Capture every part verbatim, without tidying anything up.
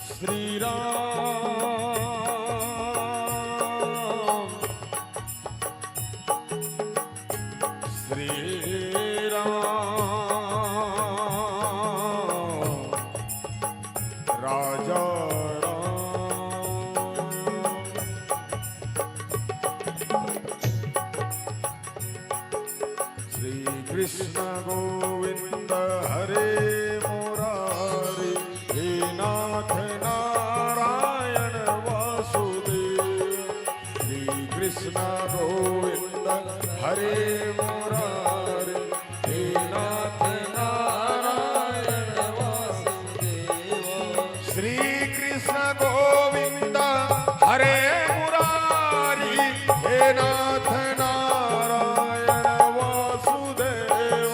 श्री राम, श्री राम, राजा राम। श्री कृष्ण गोविंद हरे मुरारी, हे नाथ नारायण वासुदेव। श्री कृष्ण गोविंद हरे मुरारी, हे नाथ नारायण वासुदेव। श्री कृष्ण गोविंद हरे मुरारी, हे नाथ नारायण वासुदेव।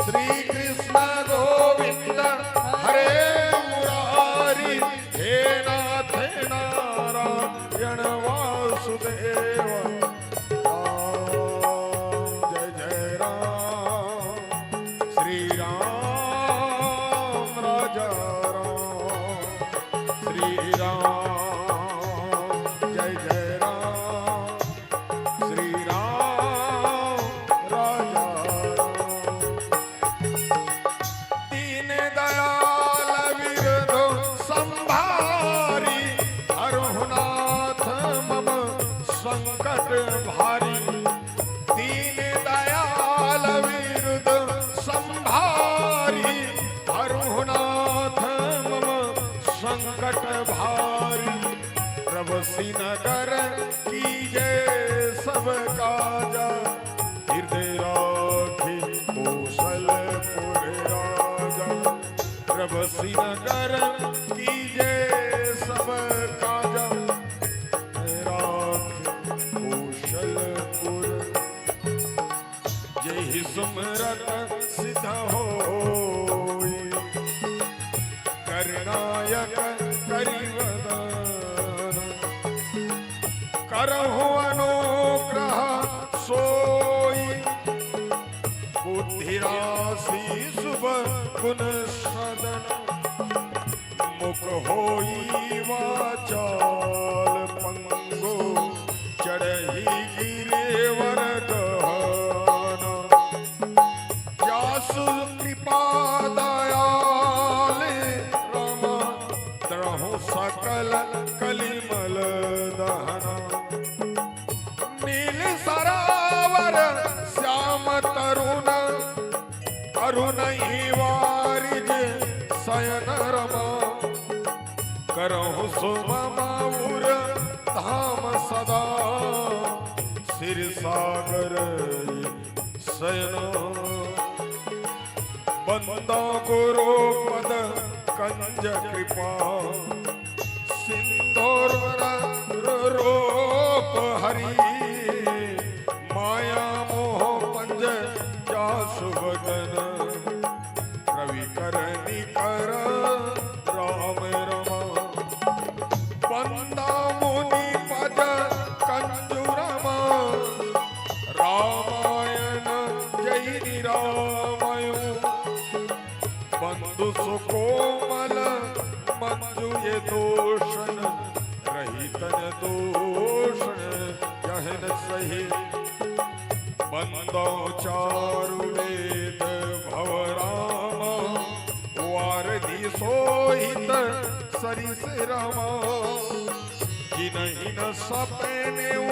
श्री कृष्ण गोविंद हरे मुरारी, हे नाथ नारायण वासुदेव। राम जय जय राम, श्री राम राजा राम, श्री राम जय जय राम, श्री राम राजा राम। दीन दयाल विरधु संभारी, हरहु नाथ मम संकट भारी। दीन दयाल विरधु संभारी, हरहु नाथ मम संकट भारी। प्रभु श्रीनगर कीजे सब काजा, हृदय राखी कौशलपुर राजा। प्रभु श्रीनगर कीजे सब काजा, राखी कौशलपुर। जेहि सुमरत सिद्ध होई, करनायक करिवदन। करहु अनुग्रह सोई, बुद्धि राशि शुभ गुण सदन। मुख होई वाचाल पंगु, चढ़ही गिरिवर गहन। जासु कृपा दयाल राम, द्रहु सकल कलिमल दहन। नील सरावर श्याम तरुण, अरुण ही वारिज सयन रमा। करहु सुमम उर धाम सदा, सिर सागर सयन। बंदा गुरु पद कंज कृपा, सिंदूर रूप हरि। माया मोह पंज जासु बदन, रवि कर निकर राम रमा। बंदा मुनि पद कंजु रमा, रामायण जय निरामय। बंधु सुकोमल मंजु ये दोषन, रहितन दोषन यहन सही। बंदो चारु वेद भव राम, वारधि सोहित सरिस रमा। जिनहि न सपनेउ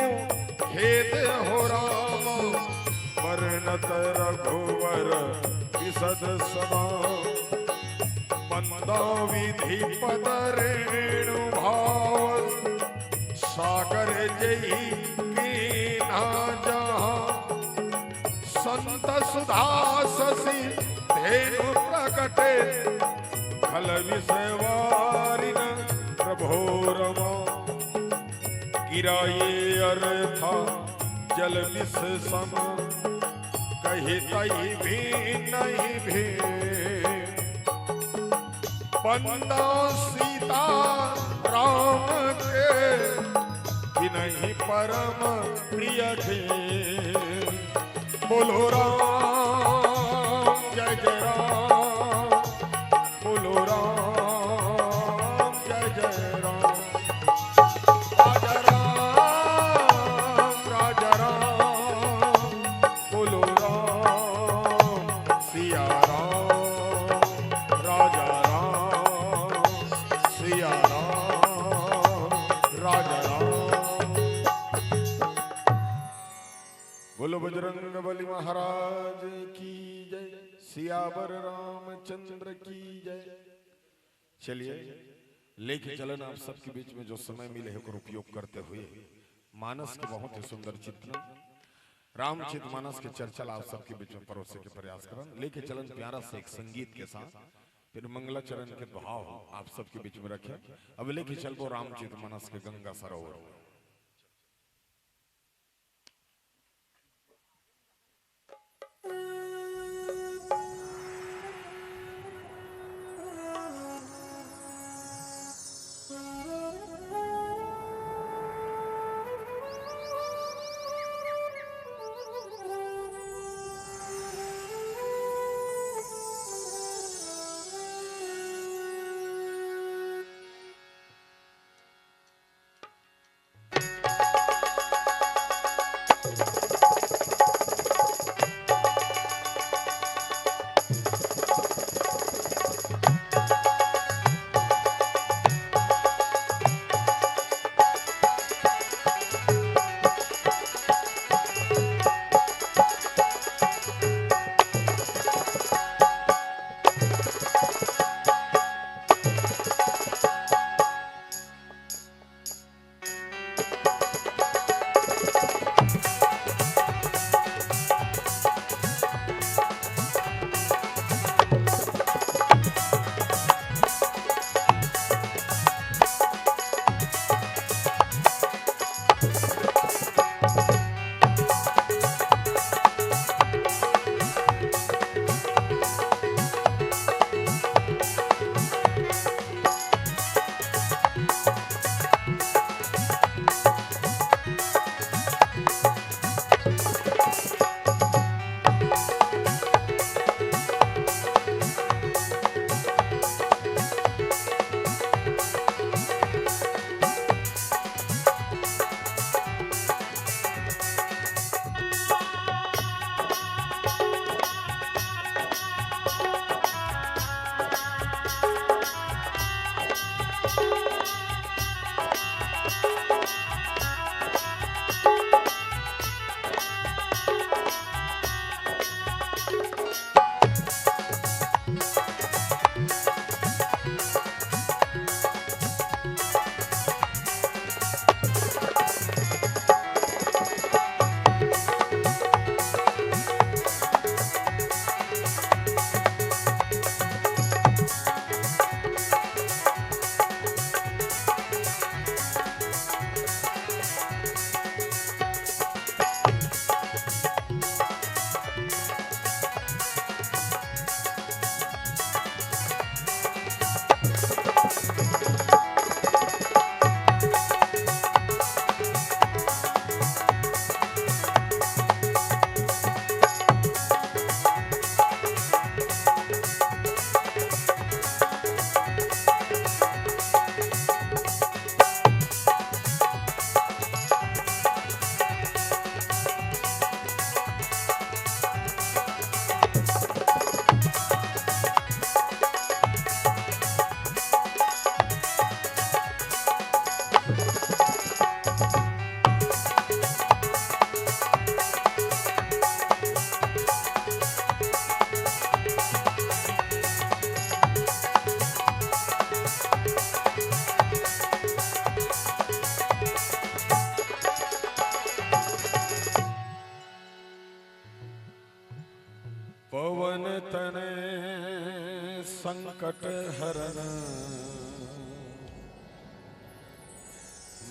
खेद हो राम, बरनत रघुवर बिसद समा। बंदा विधि पद रेणु भाव, सागर जही कीन्हा जहाँ। संत सुधा शशि धेनु प्रगटे, खल विषय वारिन द्र गिरा ये अर्थ जल विष सम, कही तई भी नहीं भी। बंदा सीता राम के, कि नहीं परम प्रिय के। बोलो राम जय जय राम, बोलो राम जय जय राम। राजा राम, राजा राम, बोलो राम सिया राम। राजा राम, सिया राम, राजा राम। बोलो बजरंग बली महाराज की जय, सियावर रामचंद्र की जय। चलिए, लेके चलन आप सबके बीच में जो समय मिले है, ओकर उपयोग करते हुए मानस के बहुत ही सुंदर चित्रण, रामचरित मानस के चर्चा ला आप सबके बीच में परोसे के प्रयास करन। लेके चलन प्यारा से एक संगीत के साथ, फिर मंगलाचरण के भाव आप सबके बीच में रखें। अब लेके चलबो रामचरित मानस के गंगा सरोवर में।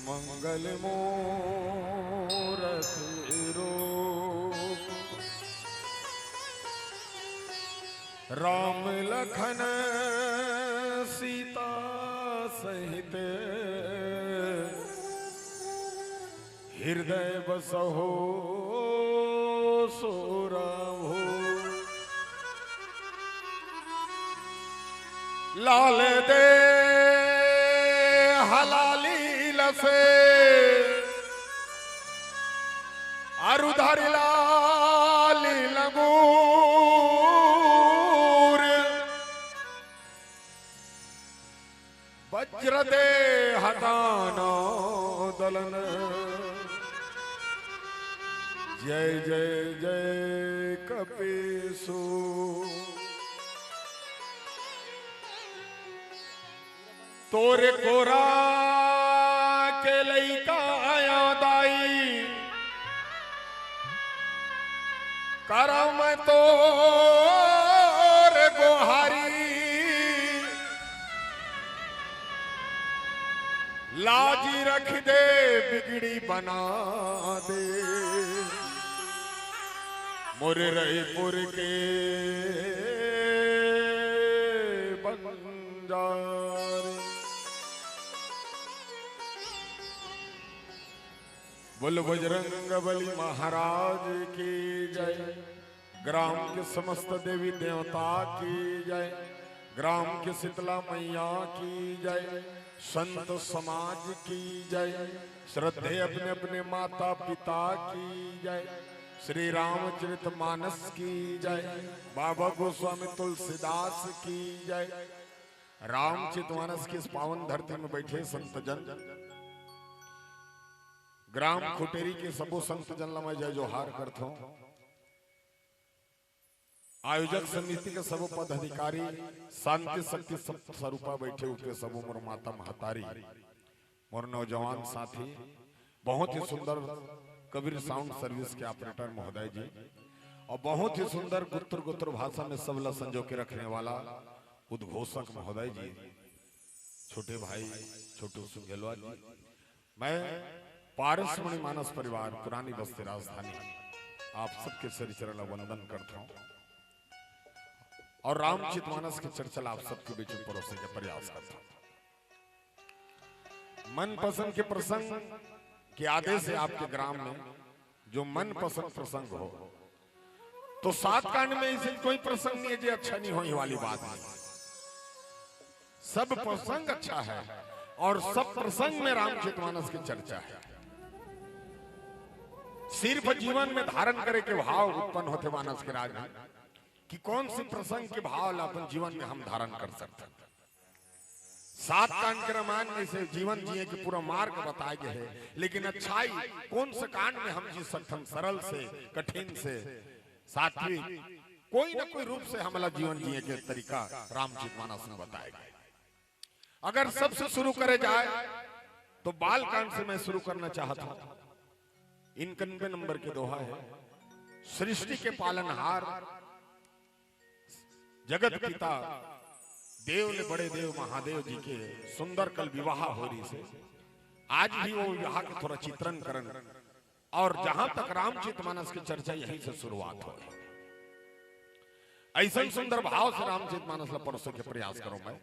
मंगल मूरति रूप राम लखन सीता सहित हृदय बसहु सुरभु। लाल दे हलाली लसे अरु धरि लाली लंगूर। वज्र दे हटाना दलन। जय जय जय कपीसु। तोरे कोरा के लइका आया दाई, करम तोर गोहारी। लाजी रख दे, बिगड़ी बना दे, मोरे रईपुर के बंजारी। बोल बजरंग बली महाराज की जय। ग्राम के समस्त देवी देवता की जय। ग्राम के शीतला मैया की जय। संत समाज की जय। श्रद्धेय अपने अपने माता पिता की जय। श्री रामचरित मानस की जय। बाबा गोस्वामी तुलसीदास की जय। रामचरित मानस की इस पावन धरती में बैठे संतजन, ग्राम खुटेरी के सबो संतजन ला मैं जय जोहार करथों। आयोजक समिति के सबो पदाधिकारी, शांति शक्ति सप्त स्वरूपा बैठे उठे सबो मोर माता महतारी, मोर नौजवान साथी, बहुत ही सुंदर कबीर साउंड सर्विस के ऑपरेटर महोदय जी, और बहुत ही सुंदर गुत्र गुत्र भाषा में सबला संजो के रखने वाला उद्घोषक महोदय जी, छोटे भाई छोटू सिंघेलवा जी, मैं पारसमणि मानस परिवार पुरानी बस्ती राजधानी आप सबके श्री चरण ला वंदन करता हूँ और रामचरित मानस के चर्चा ला आप सबके बीच में परोसे के प्रयास करता हूँ। मनपसंद के प्रसंग के आदेश है आपके ग्राम में, जो मनपसंद प्रसंग हो, तो सात कांड में ऐसे कोई प्रसंग नहीं है जो अच्छा नहीं होने वाली बात है। सब प्रसंग अच्छा है और सब प्रसंग में रामचरित मानस की चर्चा है। सिर्फ जीवन में धारण करे के भाव उत्पन्न होते मानस के राज में कि कौन से प्रसंग के भाव ला अपन जीवन में हम धारण कर सकते हैं। सात कांड के रामायण में से जीवन जिए के पूरा मार्ग बताए गए है, लेकिन अच्छाई कौन से कांड में हम जी सकथन, सरल से, कठिन से, सात्विक, कोई ना कोई रूप से हमला जीवन जिए के तरीका रामचरित मानस में बताए गए। अगर सबसे शुरू करे जाए तो बाल कांड से मैं शुरू करना चाहता हूं। इक्यानवे नंबर के दोहा है, सृष्टि के पालनहार जगत पिता देव ले बड़े देव महादेव जी के सुंदर कल विवाह हो रही से, आज भी वो विवाह के थोड़ा चित्रण करन और जहां तक रामचरित मानस की चर्चा यहीं से शुरुआत हो। ऐसा सुंदर भाव से रामचरित मानस ला परोसे के प्रयास करो मैं।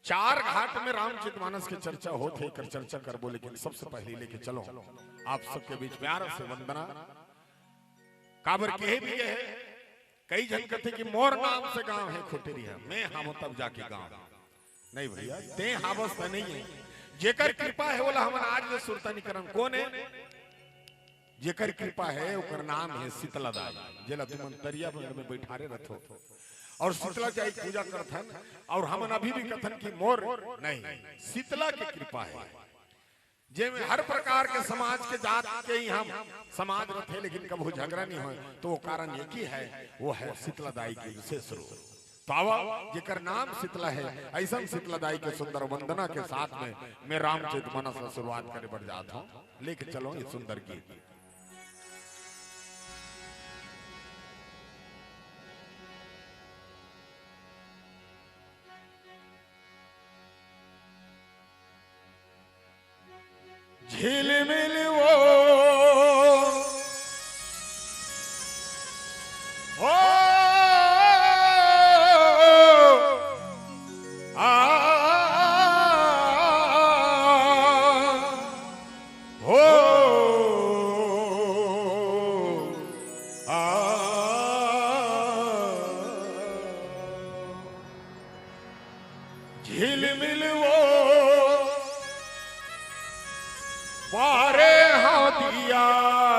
चार घाट में रामचरित मानस की चर्चा होत है, एकर चर्चा करबो, लेकिन सबसे पहले लेके चलो आप सबके बीच प्यार से वंदना। काबर कहे भी ये है, कई झन कथे कि मोर नाम से गांव है खुटेरी है, मैं हावों तब जाके गांव। नहीं भैया, ते हावस त नहीं है, जेकर कृपा है ओला हमन आज ले सुरता नहीं करन। कौन है? जेकर कृपा है ओकर नाम है शीतला दाई, जेला तुमन तरिया में बैठारे रथो और शीतला दाई पूजा करथन। और हमन अभी भी कथन कि मोर नहीं, शीतला की कृपा है। जेमे हर प्रकार के समाज के जात के ही हम समाज रथे, लेकिन कभू झगड़ा नहीं होए, तो वो कारण ये की है, वो है शीतला दाई के विशेष रूप। तो आवा, जेकर नाम शीतला है, ऐसा शीतला दाई के सुंदर वंदना के साथ में मैं रामचरित मानस ला शुरुआत करे बर जात हूँ। लेके चलो ये सुंदर गीत। झिलमिल वो, हो, आ, हो, आ, झिलमिल वो बारे हां दिया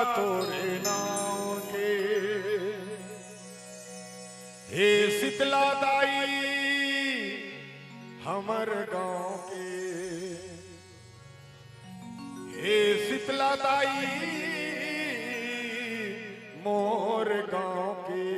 तोरे नांव के। हे शीतला दाई हमर गांव के, हे शीतला दाई मोर गांव के।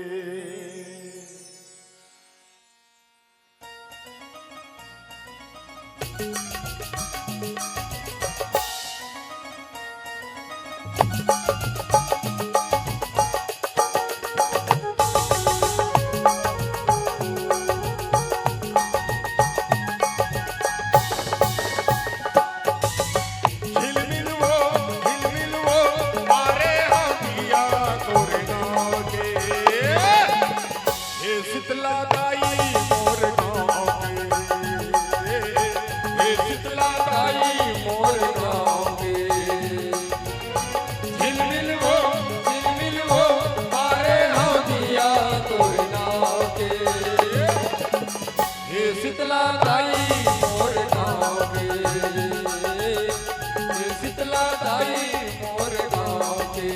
झिलमिल वो, झिलमिल वो, मारे हां दिया तोरे नांव के। हे शीतला दाई मोर गांव के, हे शीतला दाई मोर गांव के। झिलमिल वो, झिलमिल वो, मारे हां दिया तोर नांव के। हे शीतला दाई मोर गांव के, हे शीतला दाई मोर गांव के।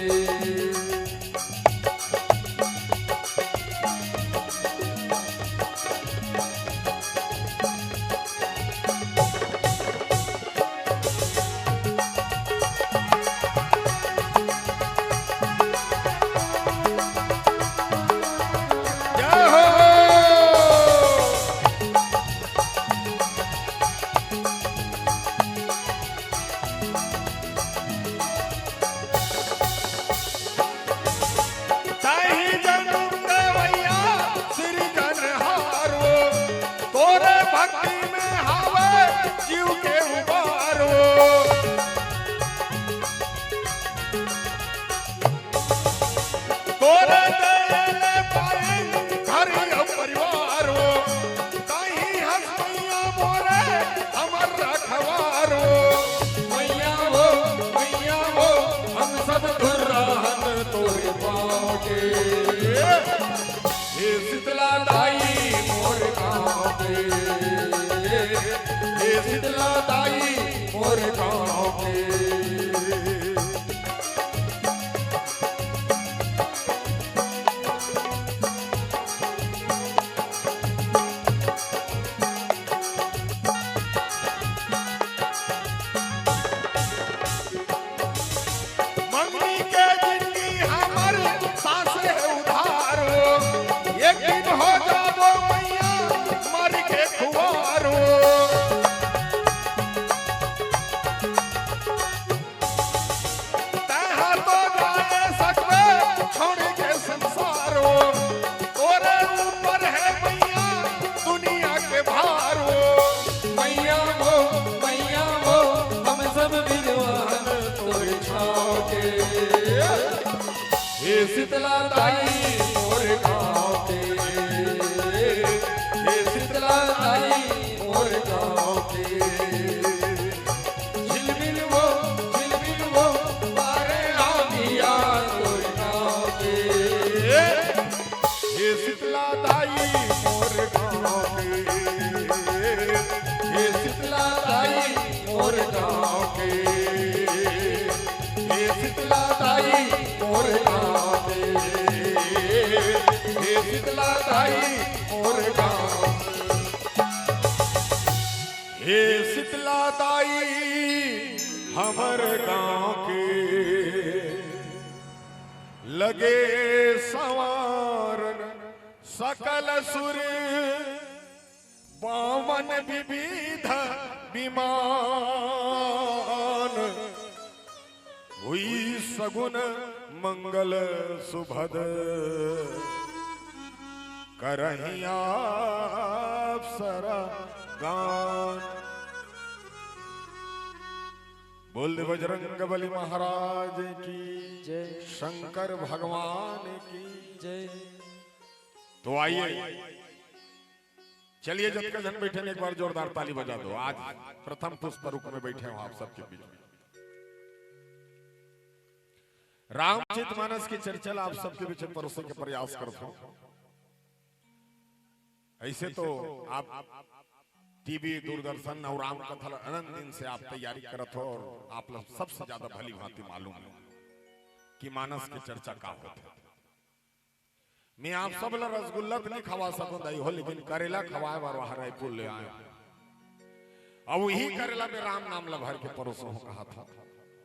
जय हो। ताही जन्म देवैया सिरजनहारो, तोरे भक्ति में हावे जीव के उबारो। तोरे दया ले पाए घर अउ परिवारो, ताही हस मइया मोरे हमर रखवारो। मइया वो, मइया वो, हम सब धुर्राहन तोरे पाँव के। हे शीतला दाई मोर गाँव के, हे शीतला दाई मोर गाँव के। मंगनी के जिनगी हमर सांस हे उधारो, एक दिन हो जाबो मइया मर के खुवारो। तैं हा तो जाए सकबे छोड़ के संसारो, तोरे ऊपर हे मइया दुनिया के भारो। मइया वो, मइया वो, हम सब बिरवाहन तोरे छाँव के। हे शीतला दाई मोर गाँव के, हे शीतला दाई मोर गाँव के। झिलमिल वो, झिलमिल वो, मारे आँधिया तोर गाँव के। हे शीतला दाई मोर गाँव के, हे शीतला दाई मोर गाँव के, हे शीतला दाई मोर गाँव के, हे शीतला दाई मोर गाँव। हे शीतला दाई हमर गाँव के, लगे संवारन सकल सुर बावन विविध विमान। हुई सगुन मंगल सुभद करहिं आप सरा गान। बोल दे बजरंग बली महाराज की, जय। शंकर भगवान की। जय। तो आइए, चलिए, जतका झन बैठे हैं, एक बार जोरदार ताली बजा दो। आज प्रथम पुष्प रुक में बैठे हो आप सबके बीच में। रामचरित मानस की चर्चा ला आप सबके बीच में परोसे के प्रयास करत हो। ऐसे तो आप टीवी, दूरदर्शन और राम कथा ला अनंत दिन से आप तैयारी करत हो और आप ला सबसे ज्यादा भली भांति मालूम है कि मानस की चर्चा का होथे। मैं आप सब ला रसगुल्ला तो नहीं खवा सकूं दाई हो, लेकिन करेला खवाए बर वहां रायपुर ले आए। अब वही करेला में राम नाम ला भर के परोसो हो कहा था।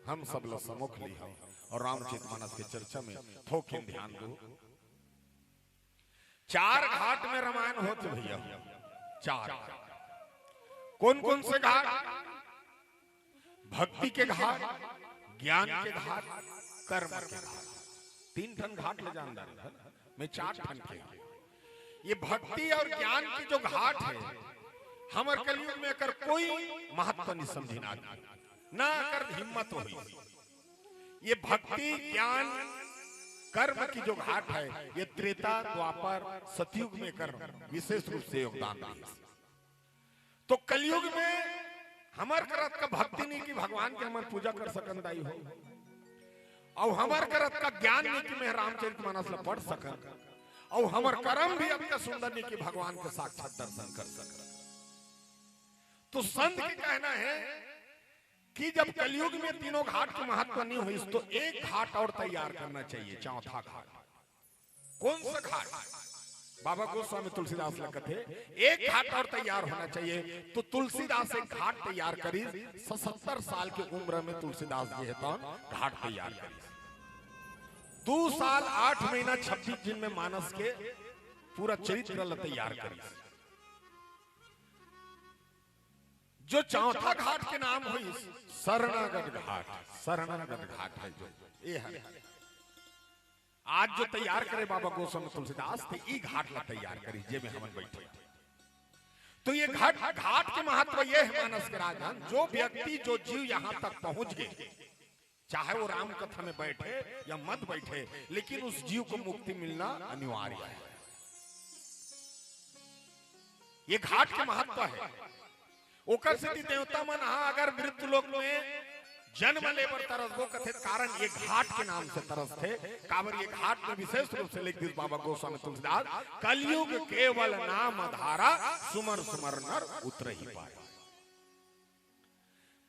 हम सब ला समुख ली हो और रामचरित मानस के चर्चा में थोकिन ध्यान दो। चार घाट में रामायण होत भैया, चार। कौन कौन से घाट? भक्ति के घाट, ज्ञान के घाट, कर्म के घाट। तीन ठन घाट ले जानदार है, मैं चार ठन के। ये भक्ति और ज्ञान की जो घाट है, हमर कलयुग में एकर कोई महत्व नहीं समझिन आदमी, ना एकर हिम्मत होई। ये भक्ति, ज्ञान, कर्म की जो घाट है, ये त्रेता, द्वापर, सतयुग में एकर विशेष रूप से योगदान रहिस। तो कलयुग में हमर करा अतका भक्ति नहीं कि भगवान के हमन पूजा कर सकन दाई हो, और हमर करा अतका ज्ञान नहीं कि मैं रामचरित मानस ला पढ़ सकन, और हमर कर्म भी अतका सुंदर नहीं कि भगवान के साक्षात दर्शन कर सकन। तो संत के कहना है कि जब कलयुग में तीनों घाट के महत्व नहीं होइस, तो एक घाट और तैयार करना चाहिए, चौथा घाट। कौन सा घाट? बाबा गोस्वामी तुलसीदास ला कथे, एक घाट और तैयार होना चाहिए। तो तुलसीदास एक घाट तैयार करिस, सतहत्तर साल के उम्र में तुलसीदास जी हे तौन घाट तैयार करिस। दो साल आठ महीना छब्बीस दिन में मानस के पूरा चरित्र ला तैयार करिस। जो चौथा घाट के नाम होइस शरणागत घाट, शरणागत घाट है जो ये है। आज जो तैयार करे बाबा गोस्वामी तुलसीदास, तो ई घाट ला तैयार करिस, जे में हमन बैठे। तो ये घाट, घाट के महत्व ये है मानस के राजन, जो व्यक्ति, जो जीव यहाँ तक पहुंच गए, चाहे वो राम कथा में बैठे या मत बैठे, लेकिन उस जीव को मुक्ति मिलना अनिवार्य है। ये घाट के महत्व है। ओकर सेती देवता मन हा अगर मृत्यु लोक में जन्म ले बर तरसबो कथे, कारण ये घाट के नाम से तरसथे। काबर ये घाट में विशेष रूप से लिख दिस बाबा गोस्वामी तुलसीदास, "कलयुग केवल नाम आधारा, सुमर सुमर नर उतरहि पाए।"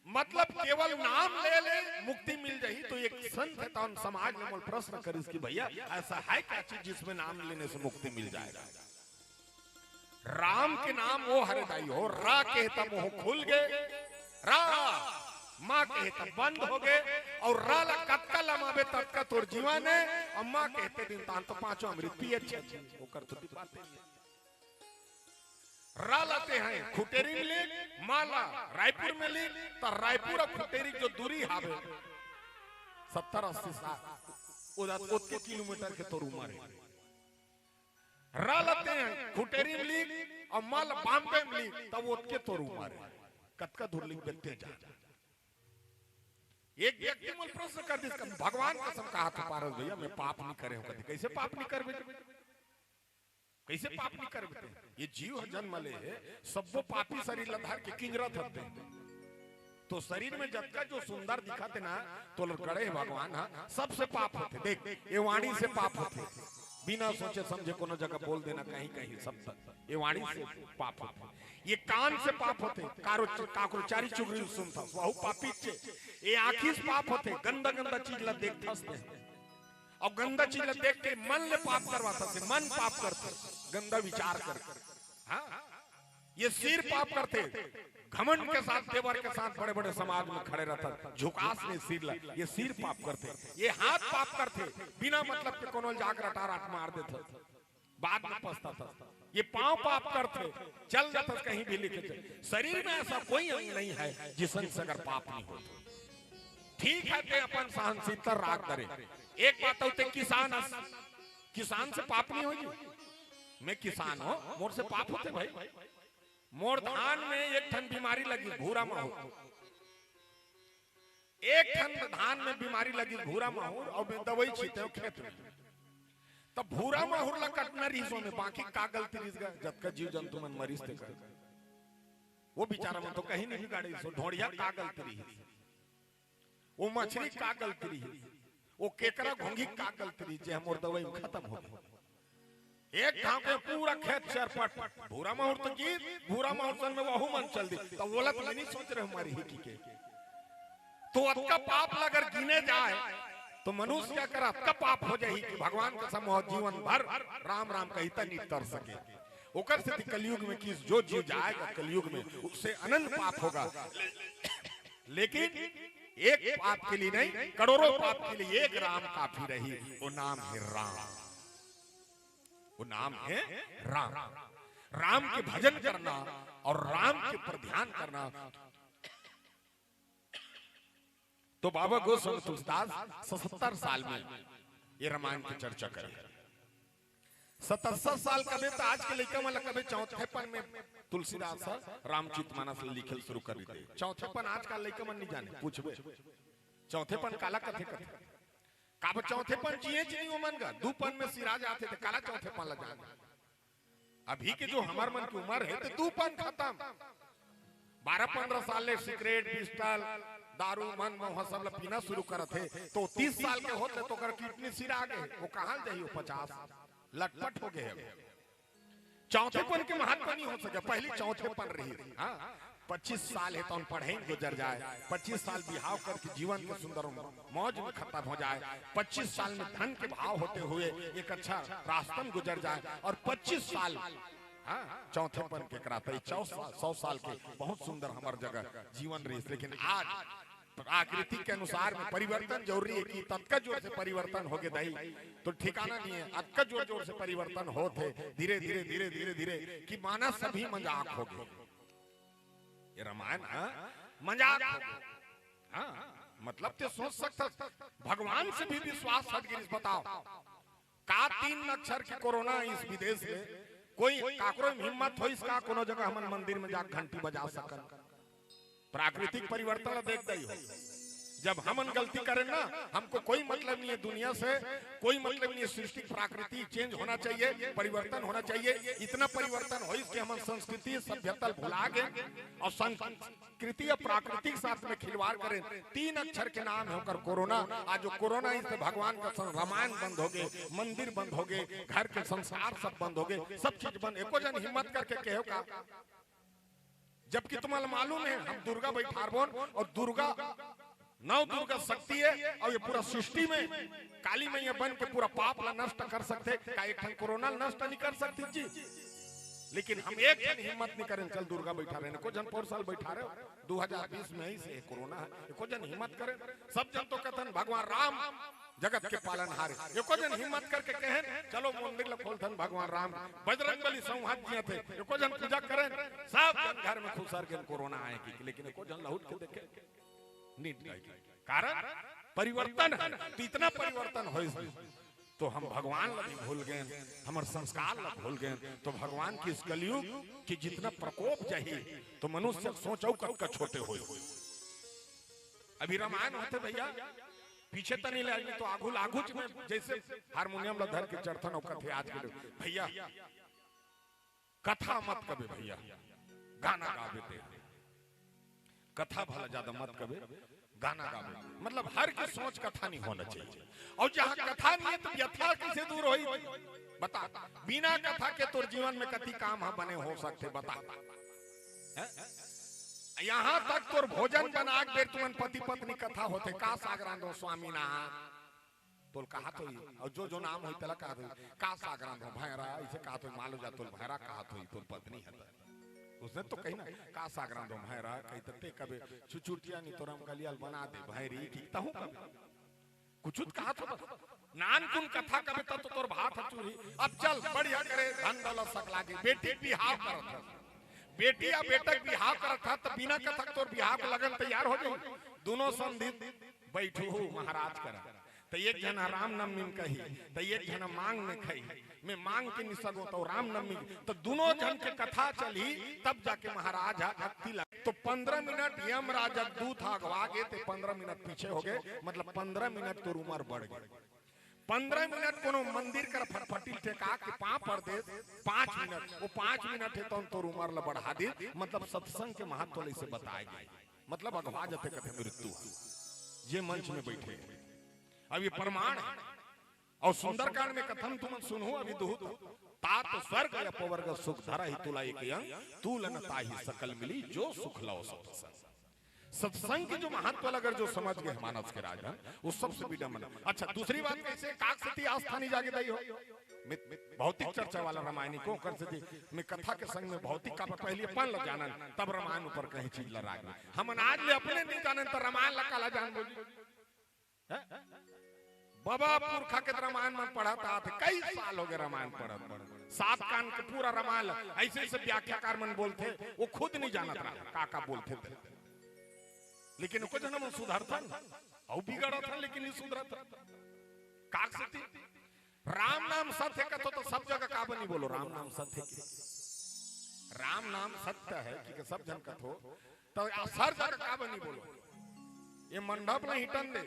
मतलब केवल नाम ले ले मुक्ति मिल जाही। तो एक संत हे तौन समाज में मोल प्रश्न करिस कि भैया, ऐसा है क्या चीज जिसमें नाम लेने से मुक्ति मिल जाएगा? राम के नाम वो हरे दाई हो, रा कहे त मुंह खुल गे, रा, मा कहे त बंद हो गे, और रा ला कतका लमाबे ततका तोर जीवन हे, और मा कहते दिन तान तो पांचों अमृत पिए छे, ओकर तो बात नहीं। रा ला तेंह खुटेरी में लिख, मा ला रायपुर में लिख, त रायपुर और खुटेरी जो दूरी हावे, सत्तर अस्सी साठ, ओदा ओतके किलोमीटर के तोर उमर हे। रा ला तेंह खुटेरी में लिख, और मा ला बॉम्बे में लिख, तब ओतके तोर उमर हे। कतका दूर लिख बेते जा। एक व्यक्ति मोल प्रश्न कर दिस, "भगवान कसम कहा था पारस भैया, मैं पाप नहीं करे हूं।" कथे, "कैसे पाप नहीं करबे?" कइसे पाप नहीं करबे? ये जीव ह जन्म ले हे, सब्बो पापी शरीर ला धर के किंजरत हते। तो शरीर में जतका जो सुंदर दिखत हे ना, तो गढ़े हे भगवान ह, सबसे पाप होथे। देख, ये वाणी से पाप होथे, बिना सोचे समझे कोनो जगह बोल देना, कहीं कहीं सब तक ये वाणी से पाप होथे। ये कान से पाप होथे, कारो, काकरो चारी चुगरी सुनथस, वहू पापी चे। ये आँखी से पाप होथे, गंदा गंदा चीज ला देखथस ते। अउ गंदा चीज ला देख के मन ले पाप करवाथस, मन पाप करथे, गंदा विचार करके। हाँ, ये सिर पाप करथे, घमंड के साथ, तेवर के साथ बड़े-बड़े समाज में खड़े रहथस, झुकास नहीं सिर ला, ये सिर पाप करथे। ये हाथ पाप करथे, बिना मतलब के कोनो ला जाके रटाराट मार देथस, बाद में पछताथस। ये पाँव पाप करथे, चल जाथस कहीं भी लेके चल। शरीर में ऐसा कोई अंग नहीं है जिसन से अगर पाप नहीं होता। ठीक है, ते अपन सहनशीलता राख डरे। एक बात अउ, ते किसान हस, किसान से पाप नहीं होही। मैं किसान हों, मोर से पाप होथे भाई? मोर धान में एक ठन बीमारी लगी, भूरा माहो। एक ठन धान में बीमारी लगिस, भूरा माहुर, अउ मैं दवई छीते हंव खेत में। त भूरा माहुर ला कटना रिहिस, ओमे बाकी का गलती रिहिस गा? जतका जीव जंतु मन मरिस तेकर। वो बेचारा मन तो कहीं नहीं बिगाड़े, सो ढोड़िया का गलती रिहिस? वो मछरी का गलती रिहिस? वो केकरा घोंघी का गलती रिहिस, जे हमर दवई में खतम हो गे? एक घांव के पूरा खेत चरपट, भूरा माहुर तो गिस, भूरा माहुर संग में वहू मन चल दिस, त ओला तो नहीं सोच रहे हमारी ही की के। तो अतका पाप ला अगर गिने जाए, तो मनुष्य के अगर अतका पाप हो जाही कि भगवान कसम हो, जीवन भर राम राम कहिता नहीं तर सके। ओकर सेती कलयुग में किस जो जीव जाएगा कलयुग में, उससे अनंत पाप होगा। लेकिन एक पाप के लिए नहीं, करोड़ों पाप के लिए एक राम काफी रही, वो नाम है राम। वो नाम है राम। राम के भजन करना और राम के ऊपर ध्यान करना। तो बाबा गोस्वामी तुलसीदास सतहत्तर साल में ये रामायण की चर्चा करे। सतहत्तर साल कबे त आज के लइका मन ला कबे चौथेपन में तुलसीदास ह रामचरित मानस ल लिखे ल शुरू कर दे। चौथेपन आज का लइका मन नहीं जाने, पूछबे चौथेपन काला कथे कथे। काबर चौथेपन जिए च नहीं ओमन गा, दूपन में सिरा जाथे त काला चौथेपन ला जाने। अभी के जो हमर मन की उम्र है तो दूपन खतम। बारह पंद्रह साल ले सिगरेट, पिस्टल, दारू, मन मौहा सब ला पीना शुरू करत हे, तो तीस साल के होत ले तो ओकर किडनी सिरा गे, वो कहाँ जाही? वो पचास लटपट हो गए। अब चौथेपन के महत्व नहीं हो सके, पहली चौथेपन रही। हाँ, पच्चीस साल है तो पढ़े गुजर जाए, पच्चीस साल बिहाव करके जीवन के सुंदर मौज में खत्म हो जाए, पच्चीस साल में धन के भाव होते हुए एक अच्छा रास्ता में गुजर जाए, और पच्चीस साल, हाँ, चौथेपन के कराते ही सौ साल, सौ साल के बहुत सुंदर हमार जगह जीवन रही। लेकिन आज प्राकृतिक के अनुसार में परिवर्तन जरूरी है कि ततका जोर से परिवर्तन हो गे दाई, तो ठिकाना नहीं है। अतका जोर जोर से परिवर्तन होत हे, धीरे धीरे धीरे धीरे धीरे कि मानस सभी मजाक हो गे। ये रामायण, हाँ, मजाक हो गे। हाँ, मतलब ते सोच सकथस, भगवान से भी विश्वास हट गिस। बताओ, का तीन अक्षर के कोरोना इस विदेश में कोई काकरो में हिम्मत होइस का कोनो जगह हमन मंदिर में जाके घंटी बजा सकन? प्राकृतिक परिवर्तन ला देख दई हो। जब हमन गलती करेन ना, हमको कोई मतलब नहीं है दुनिया से, कोई मतलब नहीं है सृष्टि, प्राकृति चेंज होना चाहिए, परिवर्तन होना चाहिए। इतना परिवर्तन होइस कि हमन संस्कृति सभ्यता भुला गे और संस्कृति या प्राकृतिक साथ में खिलवाड़ करेन। तीन अक्षर के नाम है ओकर कोरोना। आज जो कोरोना इस भगवान का सन-, रामायण बंद हो गे, मंदिर बंद हो गे, घर के संसार सब बंद हो गे, सब चीज बंद। एको जन हिम्मत करके कहो का? जबकि तुम्हारा मालूम है हम दुर्गा बैठारबोन और दुर्गा नौ दुर्गा शक्ति है और ये पूरा सृष्टि में काली मैया बन के पूरा पाप ला नष्ट कर सकथे। का एक ठन कोरोना ला नष्ट नहीं कर सकथे जी? लेकिन हम एक ठन हिम्मत नहीं करेन, चल दुर्गा बैठारेन। एको जन पोर साल बैठारे हो, दो हज़ार बीस में ही से कोरोना है, एको जन हिम्मत करेन। सब जन तो कथन भगवान राम जगत के पालनहार हे। एको जन हिम्मत करके कहेन, चलो मंदिर ला खोलथन भगवान राम, बजरंग बली संहार किए थे, एको जन पूजा करेन, सब जन घर में खुसर गेन कोरोना आए कि, लेकिन एको जन लहुट के देखे, नीट गए। कारण परिवर्तन है, तो इतना परिवर्तन हो इसमें, तो हम भगवान ला भी भूल गए, हमर संस्कार ला भूल गए। तो भगवान की इस कलयुग की जितना प्रकोप जाही, तो मनुष्य सोचो कतका छोटे होई। अभी रामायण होथे भैया, पीछे तनी ले आदमी तो आगू लागू च में जैसे हारमोनियम ला धर के चढ़थन, अउ कथे आज के लोग, भैया कथा मत कबे भैया, गाना गाबे ते। कथा भला ज्यादा मत कबे, गाना गाबे। मतलब हर के सोच कथा नहीं होना चाहिए। और जहाँ कथा नहीं है तो व्यथा कैसे दूर होई? बता, बिना कथा के तोर जीवन में कति काम ह बने हो सकथे? बता। हैं? यहाँ तक तोर भोजन बना के बेर तुमन पति पत्नी कथा होथे, का साग रांधो स्वामीनाथ, तोल कहात होई, और जो जो नाम होई तेला कहात होई, का साग रांधो भैरा, इसे कहात होई, मान लो जा तोल भैरा कहात होई, तोल पत्नी है त। उसने तो कही ना, का साग रांधो भैरा, कही त ते कबे चुचुटिया नी तोरम गलियाल बना दे, भैरी की तहूँ कबे। कुछ तो कहात हो बस। नानकुन कथा कबे त तो तोर भात ह चूरी। अब चल, बढ़िया करे, धन दौलत सकला के, बेटी के बिहाव करत हस। बेटी या बेटा के बिहाव करत हस, त बिना कथा के तोर बिहाव के लगन तैयार हो जाई। दोनों समधी बैठू हो महाराज करा। त एक झन ह रामनवमी में कही, त एक झन ह मांग में कही, मैं मांग के नि सकंव त रामनवमी, त दुनों झन के कथा चलही, तब जाके महाराज ह अक्ति ला। त पंद्रह मिनट यमराज दूत ह अगवा गे, ते पंद्रह मिनट पीछे हो गे, मतलब पंद्रह मिनट तोर उमर बढ़ गे। पंद्रह मिनट कोनो मंदिर कर फटफटी ल टेका के पांव पर दे, पांच मिनट, वो पांच मिनट हे तौन तोर उमर ला बढ़ा दे, मतलब सत्संग के महत्व ल इसे बताए गे, मतलब अगवा जथे कथे मृत्यु ह, जे मंच में बैठे। अब ये प्रमाण हे। अउ सुंदरकांड में कथन तुमन सुनहू अभी दुहू, तात स्वर्ग अपवर्ग सुख धरहि तुला एक अंग, तूल न ताहि सकल मिली जो सुख लव सत संग। सत्संग के जो महत्व ल अगर जो समझ गे हे मानस के राजन, वो सबसे विडम्बना। अच्छा, दूसरी बात कइसे काक सेती आस्था नि जागे दाई हो? मित-, भौतिक चर्चा वाला रामायणी को कर सेती, मैं कथा के संग में भौतिक का पहली अपन ल जानन, तब रामायण ऊपर कहीं चीज ल राख। हमन आज ले अपने नि जानन त रामायण ल काला जान बोली। हैं? बाबा पुरखा के रामायण मन पढ़त आत हे, कई साल हो गे रामायण पढ़त, पढ़त। सात कांड के पूरा रामायण ल अइसे, अइसे व्याख्याकार मन बोलथे, वो खुद नि जानत रहा का का बोलथे ते। लेकिन एको झन मन सुधरथन, अउ बिगड़थन, लेकिन नि सुधरथन। काक सेती? राम नाम सत्य कथो त सब जगह काबर नि बोलो, राम नाम सत्य हे। राम नाम सत्य हे कि सब झन कथो, त हर जगह काबर नि बोलो? ये मंडप ल हिटन दे,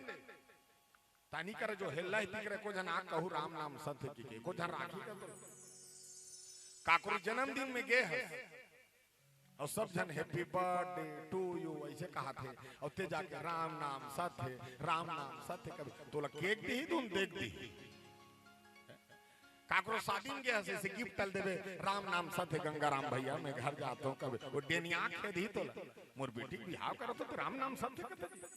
तानी कर जो हेल्ला हे, तिकरे को झन आ कहू राम नाम सत्य हे कि के, को झन राखी कथो। काकरो जन्मदिन में गे हे, अउ सब झन happy birthday to you अइसे कहत हे, अउ ते जाके राम नाम सत्य हे, राम नाम सत्य हे कबे, तोला केक दिही धुन देख दिही। काकरो शादी में गे हस, अइसे गिफ्ट ल देबे, राम नाम सत्य हे गंगा राम भैया, मैं घर जात हूँ कबे, वो डेनिया खेदही तोला, मोर बेटी के बिहाव करत हूँ, त राम नाम सत्य हे कथे।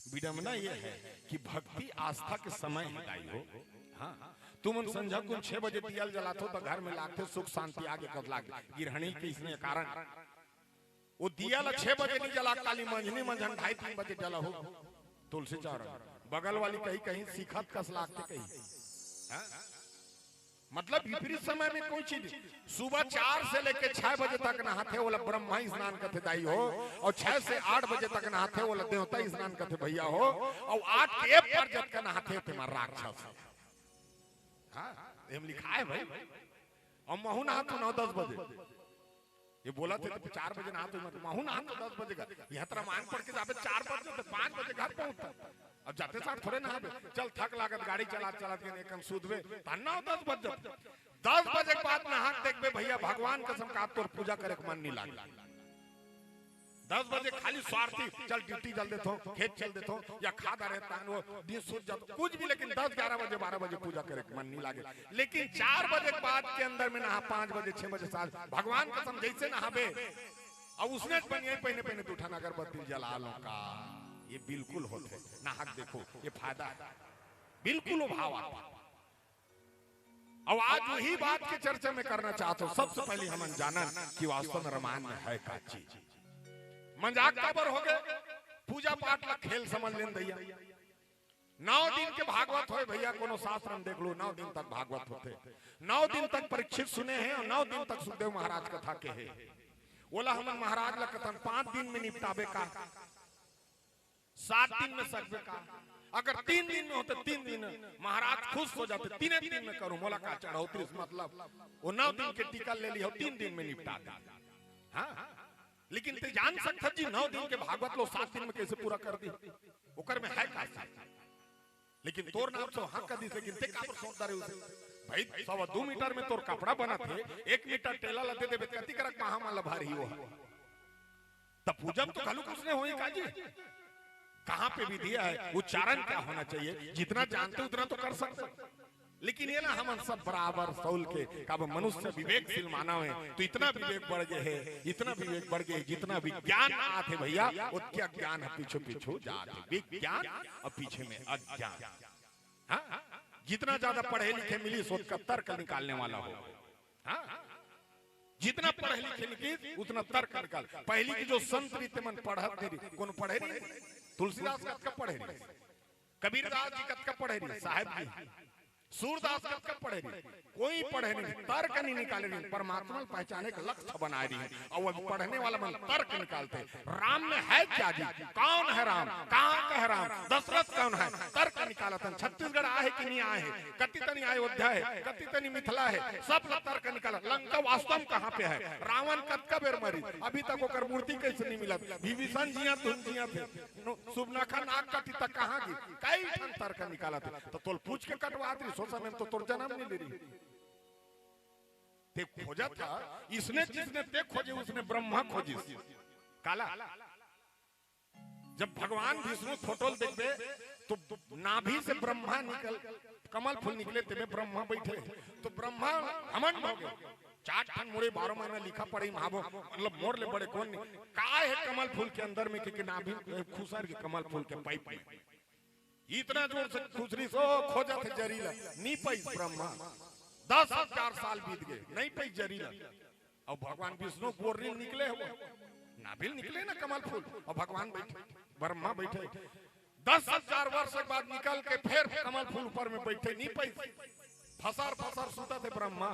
विडम्बना ये हे कि भक्ति आस्था के समय हे दाई हो। हाँ, तुमन संझा कुन छह बजे दिया ल जलाथो त घर में लागथे सुख शांति आगे कस लाग। गिरहणी के इसने कारण वो दिया ल छह बजे नि जला, काली मंझनी मंझन ढाई तीन बजे जलाहू। तुलसी चौरा बगल वाली कही, कहीं सीखत कस लागथे कहीं। हाँ? मतलब विपरीत समय में कोई चीज, सुबह चार से लेके छह बजे तक नहाथे, ओला ब्रह्मा स्नान कथे दाई हो, अउ छह से आठ बजे तक नहाथे, ओला देवता स्नान कथे भैया हो, अउ आठ के एक बार जतका नहाथे, तेमा राक्षस। हाँ, एम लिखाय भाई। अउ महू नहाथों नौ दस बजे। ये बोलथे त चार बजे नहाथों, महू नहाथों दस बजे का। इहाँ त रामायण पढ़ के जाबे चार बजे, त पाँच बजे घर पहुँचथस। अब जाते साथ थोड़े नहाबे, चल थक लागत, गाड़ी चलात चलात के एकन सूतबे, त नौ दस बज जाथे। दस बजे के बाद नहा के देखबे भैया, भगवान कसम का तोर पूजा करे के मन नि लागे। दस बजे खाली स्वार्थी, चल ड्यूटी चल देथों, खेत चल देथों, या खा डारे तान वो दिन सूत जाथों, कुछ भी, लेकिन दस ग्यारह बजे, बारह बजे पूजा करे के मन नि लागे। लेकिन चार बजे के बाद के अंदर में नहा, पाँच बजे, छह बजे, सात, भगवान कसम जइसे नहाबे, अउ उसने बनियान पहिने पहिने दू ठन अगरबत्ती जला लो का, ये बिल्कुल होथे। नहा के देखो, ये फायदा हे, बिल्कुल वो भाव आथे। अउ आज वही बात के चर्चा मैं करना चाहत हूँ। सबसे पहले हमन जानन कि वास्तव में रामायण में हे का चीज। मजाक काबर हो गे? पूजा पाठ ला खेल समझ लेन दइया। नौ दिन के भागवत होय भैया, कोनो शास्त्र में देख लो, नौ दिन तक भागवत होथे। नौ दिन तक परीक्षित सुने हे अउ नौ दिन तक सुखदेव महाराज कथा कहे हे। ओला हमन महाराज ला कथन पाँच दिन में निपटाबे का, सात दिन में सकबे का? अगर तीन दिन में होथे, तीन दिन, महाराज खुश हो जाथे, तीने दिन में करूँ, मोला का चढ़ौतरी से मतलब, वो नौ दिन के टीका ले लिहो, तीन दिन में निपटा दे। हाँ, लेकिन ते जान सकथस जी, नौ दिन के भागवत लो सात दिन में कइसे पूरा कर दिही? ओकर में हे का? लेकिन तोर नाम से हाँ कर दिस, लेकिन ते काबर सौंप डारे उसे? भाई, सवा दू मीटर में तोर कपड़ा बनत हे, एक मीटर टेला ला दे देबे, कति करक महामन ला भारी हो। त पूजा में तो घलो कुछ नहीं होही का जी? कहाँ पे विधि हे, उच्चारण क्या होना चाहिए, जितना जानते उतना तो कर सकते। लेकिन ये ना, हमन सब बराबर सौल के, काबर मनुष्य विवेकशील मानव हे, तो इतना विवेक बढ़ गे हे, इतना विवेक बढ़ गे हे, जितना विज्ञान आत हे भैया, ओतके अज्ञान ह पीछू पीछू जात हे। विज्ञान अउ पीछे में अज्ञान। हाँ? जितना ज्यादा पढ़े लिखे मिलिस, ओतका तर्क निकालने वाला हो। हाँ? जितना पढ़े लिखे निकिस, उतना तर्क निकाल। पहिली के जो संत रीते मन पढ़त नहीं रहिस, कोनो पढ़े नहीं? तुलसीदास कतका पढ़े रहिस, कबीरदास जी कतका पढ़े रहिस, साहेब जी। सूरदास कतका पढ़े रहिन? कोई पढ़े नहीं, तर्क नहीं निकाले रहिन, परमात्मा ल पहचाने के लक्ष्य बनाए रहिन। अउ अभी पढ़ने वाला मन तर्क निकालथे, राम में है क्या जी, कौन है राम, कहाँ का है राम, दशरथ कौन है, तर्क निकालथन। छत्तीसगढ़ आहे कि नहीं आहे, कति तनी अयोध्या है, कति तनी मिथिला है, सब ला तर्क निकाला। लंका वास्तव में कहाँ पे है, रावण कतका बेर मरी, अभी तक ओकर मूर्ति कैसे नहीं मिला, विभीषण जिया धुन जिया थे, नो, सुबनखा नाक कटी तक कहाँ गिस? कई ठन तर्क निकालथे। त तोल पूछ के कटवात रहिस, ओ समय में तो तोर जनम नहीं ले रहिस। ते खोजत हा, इसने जिसने ते खोजे, उसने ब्रह्मा खोजिस। काला? जब भगवान विष्णु फोटो ल देखबे, तो नाभि से ब्रह्मा निकल, कमल फूल निकले, तेमे ब्रह्मा बैठे। तो ब्रह्मा घमंड हो गए। चार ठन मोरे बारह महीना लिखा पढ़ी महाबो, मतलब मोर ले बड़े कोन नहीं। का है कमल फूल के अंदर में, के, के नाभि खुसर के कमल फूल के पाइप में। इतना जोर से खुसरी सो खोजत हे जरी ला, नी पाइस ब्रह्मा। दस हजार साल बीत गए, नहीं पाइस जरी ला। अउ भगवान विष्णु बोर्री निकले हो, नाभि ले निकले ना कमल फूल, अउ भगवान बैठे, ब्रह्मा बैठे। दस हजार वर्ष के बाद निकल के फिर कमल फूल ऊपर में बैठे, नी पाइस। फसर फसर सुतत हे ब्रह्मा।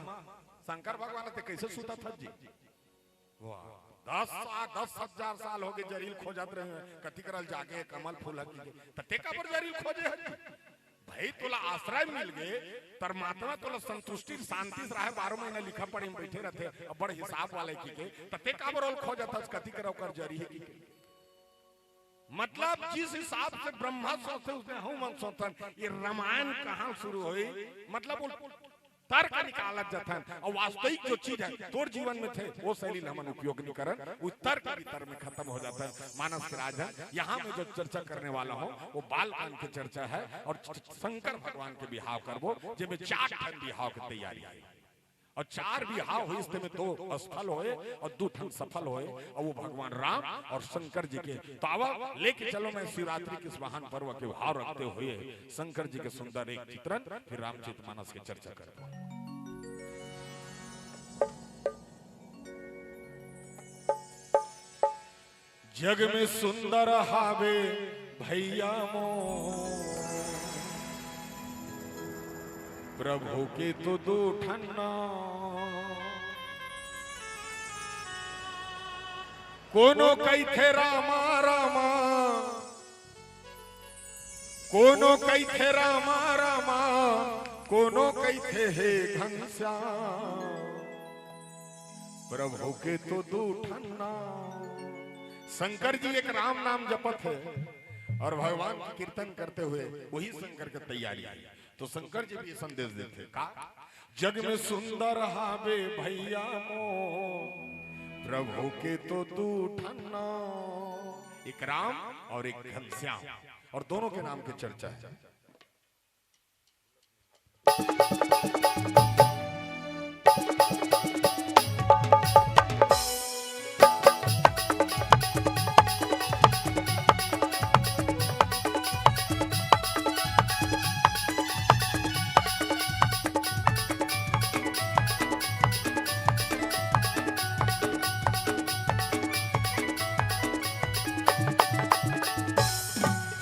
शंकर भगवान ते कैसे सुतत हस जी? वाह, दस सा-, दस हजार साल हो गए जरी ल खोजत रहे हैं, कति करल जागे कमल फूल हकी के, त ते काबर जरी ल खोजे हस जी? भाई तोला आश्रय मिल गए, परमात्मा तोला संतुष्टि शांति से रहे, बारह महीना लिखा पढ़ी में बैठे रहते, अब बड़ हिसाब वाले की के, त ते काबर ओल खोजत हस, कति कर ओकर जरी है की के? मतलब जिस हिसाब से ब्रह्मा सोचते, उसने हम मन सोचन। ये रामायण कहाँ शुरू हुई? मतलब वो तर्क निकालत जथन, अउ वास्तविक जो चीज है तोर जीवन में थे, वो शैली ल हमन उपयोग नहीं करन, वो तर्क वितर्क में खत्म हो जाथन। मानस के राजन, यहाँ में जो चर्चा करने वाला हूँ, वो बाल कांड की चर्चा है, अउ शंकर भगवान के बिहाव करबो, जेमे चार ठन बिहाव के तैयारी है। अउ चार बिहाव होइस, तेमे दो असफल होए अउ दू ठन सफल होए, अउ वो भगवान राम अउ शंकर जी के। तो आवा, लेके चलो मैं शिवरात्रि के इस महान पर्व के भाव रखते हुए शंकर जी के सुंदर एक चित्रण, फिर रामचरित मानस के चर्चा करते हैं। जग में सुंदर हावे भैया मोर, प्रभु के तो दू ठन नाम। कोनो कहिथे रामा रामा, कोनो कहिथे रामा रामा, कोनो कहिथे हे घनश्याम। प्रभु के तो दू ठन नाम। शंकर जी एक राम नाम जपत हे अउ भगवान के कीर्तन करते हुए वही शंकर के तैयारी है। तो शंकर जी भी संदेश देथे का, जग में सुंदर हावे भैया मोर, प्रभु के तो दू ठन नाम, एक राम अउ एक घनश्याम, अउ दोनों के नाम के चर्चा है।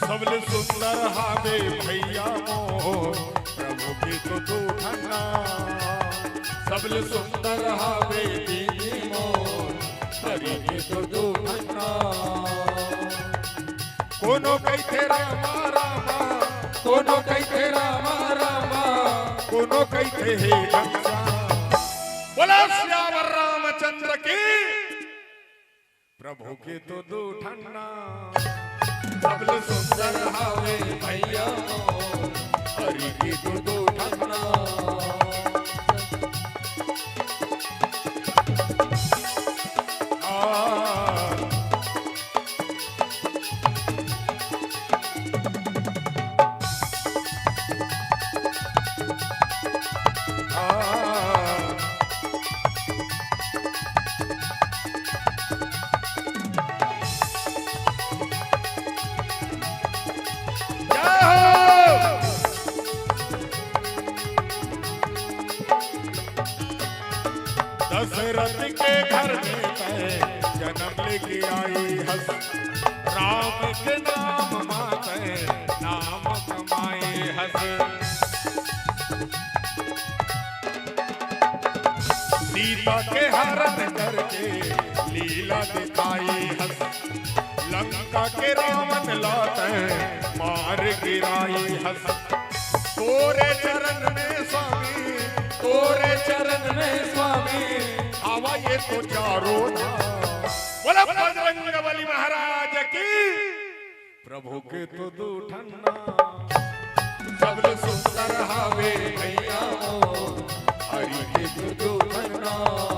सबले सुंदर हावे भैया मोर, प्रभु के तो दू ठन नाम। सबले सुंदर हावे दीदी मोर, हरि के तो दू ठन नाम। कोनो कहिथे रामा रामा, कोनो कहिथे रामा रामा, कोनो कहिथे हे घनश्याम। बोला सियावर रामचंद्र की। प्रभु के तो दू ठन नाम, सबले सुंदर हावे भैया मोर, हरि के तो दू ठन नाम। आ, आ, जय हो। दशरथ के घर में तैं जन्म लेके आई हस, राम के नाम मा तैं नाम कमाए हस। के हरण करके लीला दिखाई हस। लंका के रावण ला तैं मार गिराई हस। तोरे चरण में स्वामी, तोरे चरण में स्वामी, हवा ये तो चारों धाम। बोला बजरंग बली महाराज की। प्रभु के तो दू ठन नाम, सबले सुंदर हावे भैया मोर, हरि के तो दू ठन नाम।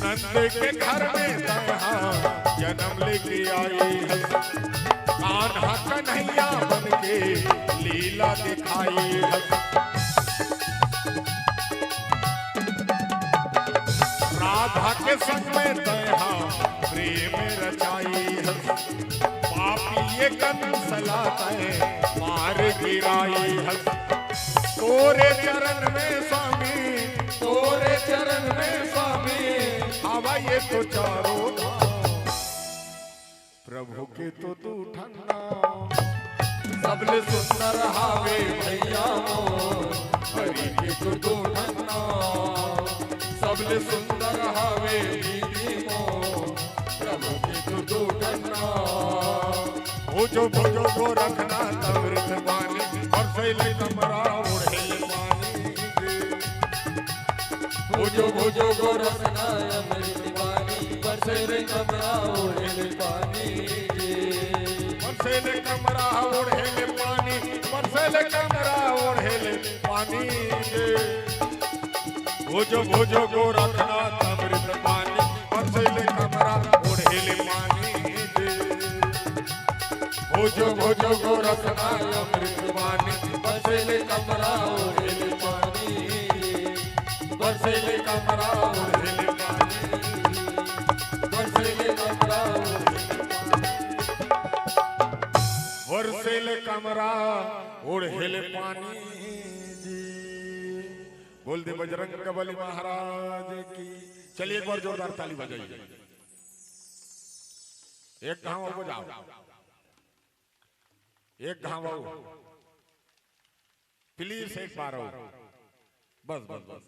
नंद के घर में तैं हा जन्म लेके आई हस। कान्हा कन्हैया बन के लीला दिखाई हस। राधा के संग में तैं हा प्रेम रचाई हस। पापी ये कंस ला तैं मार गिराई हस। तोरे चरण में स्वामी, तोरे चरण में स्वामी, हवा ये तो चारों धाम। प्रभु के तो दू ठन नाम, सबले सुंदर हावे भैया मोर, हरि के तो दू ठन नाम, सबले सुंदर हावे दीदी मोर, प्रभु के तो दू ठन नाम। भुजो भुजो गोरखनाथ अमृत पानी, बरसैले कमरा ओढ़ेले पानी। भुजो भुजो गोरखनाथ अमृत पानी, बरसैले कमरा ओढ़ेले पानी। बरसैले कमरा ओढ़ेले पानी, बरसैले कमरा ओढ़ेले पानी। भुजो भुजो गोरखनाथ अमृत पानी, बरसैले कमरा ओढ़ेले पानी। भुजो भुजो गोरखनाथ अमृत पानी, बरसैले कमरा ओढ़ेले पानी। बरसैले कमरा ओढ़ेले पानी। बरसैले कमरा ओढ़ेले पानी। बरसैले कमरा ओढ़ेले पानी जी। बोल दे बजरंग बली महाराज की। चलिए एक बार जोरदार ताली बजाइए। एक घाव बजाओ, एक घाव। प्लीज एक बार और। बस बस बस।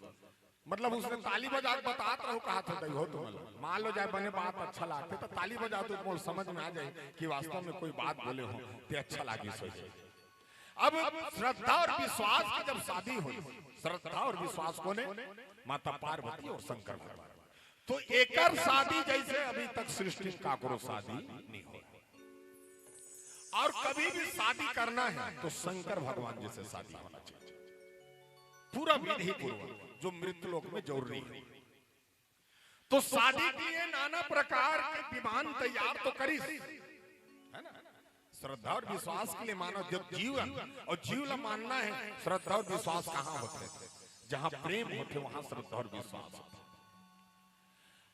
मतलब उसने ताली बजा के बतात रहो, कहा था हो तुम लोग। मान लो जाए बने बात अच्छा लागथे तो ताली बजा दो, तुम समझ में आ जाए कि वास्तव में कोई बात बोले हो तो अच्छा लागी सोच। अब श्रद्धा और विश्वास की जब शादी हुई, श्रद्धा और विश्वास को ने माता पार्वती और शंकर भगवान, तो एकर शादी जैसे अभी तक सृष्टि में काकरो शादी नहीं हो। और कभी भी शादी करना है तो शंकर भगवान जैसे शादी होना चाहिए, पूरा विधि पूर्वक, जो मृत्यु लोक में जरूरी है। तो शादी के लिए नाना प्रकार के विमान तैयार तो करिस, है ना? श्रद्धा और विश्वास के लिए मानव जब जीव है, और जीव ला मानना है, श्रद्धा और विश्वास कहाँ होथे? जहाँ प्रेम होथे, वहाँ श्रद्धा और विश्वास होथे।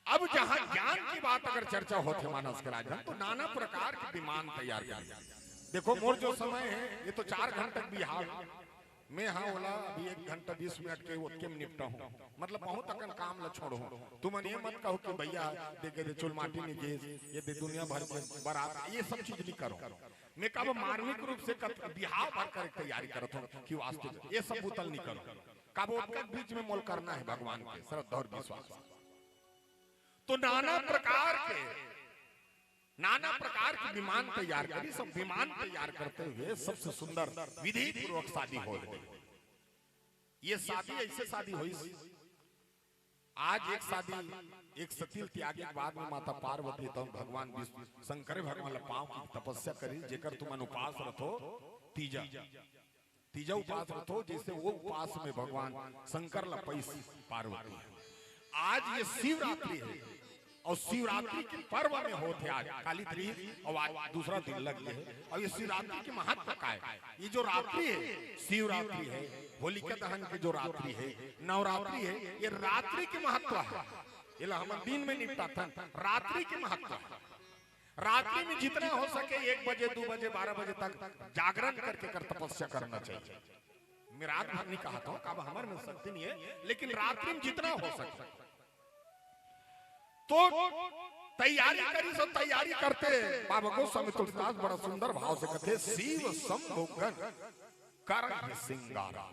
अब जहाँ ज्ञान की बात अगर चर्चा होथे मानस के राजन, तो नाना प्रकार के विमान तैयार कर। देखो, मोर जो समय है, ये तो चार घंटा के बिहाव। मैं हाँ ओला अभी एक घंटा बीस मिनट के ओतके में निपटा हूँ, मतलब बहुत अकन काम ला छोड़ो हूँ। तुमन ये मत कहो कि भैया देखे दे चुल माटी नहीं गिस, ये दे दुनिया भर के बारात, ये सब चीज नहीं करो। मैं कब मार्मिक रूप से कब बिहाव भर करे के तैयारी करत हूँ कि वास्तु ये सब बुतल नहीं करो। कब ओतके बीच में मोल करना है भगवान के श्रद्धा और विश्वास। तो नाना प्रकार के, नाना प्रकार के विमान तैयार करी, सब विमान तैयार करते हुए सबसे सुंदर विधि पूर्वक शादी हो गई। ये शादी ऐसे शादी हुई। आज एक शादी, एक सती ल त्यागे के बाद में माता पार्वती तो भगवान विष्णु शंकर भगवान ला पाँव की तपस्या करी, जेकर तुमन उपास रथो तीजा। तीजा उपास रथो, जैसे वो उपास में भगवान शंकर ला पइस पार्वती। आज ये शिवरात्रि है और शिवरात्रि के पर्व में होत हे आज काली तरीक और आज दूसरा दिन लग गए है। और ये शिवरात्रि के महत्व का है? ये जो रात्रि है, शिवरात्रि है, होलिका दहन की जो रात्रि है, नवरात्रि है, ये रात्रि के महत्व है। एला हमन दिन में निपटाथन। रात्रि के महत्व है। रात्रि में जितना हो सके एक बजे, दो बजे, बारह बजे तक जागरण करके कर तपस्या करना चाहिए। मैं रात भर नहीं कहा था, अब हमर में शक्ति नहीं है, लेकिन रात्रि में जितना हो सके। तो तैयारी करिस, सब तैयारी करथे। बाबा गोस्वामी तुलसीदास बड़ा सुंदर भाव से कथे, "शिव शंभु गण करहि सिंगारा।"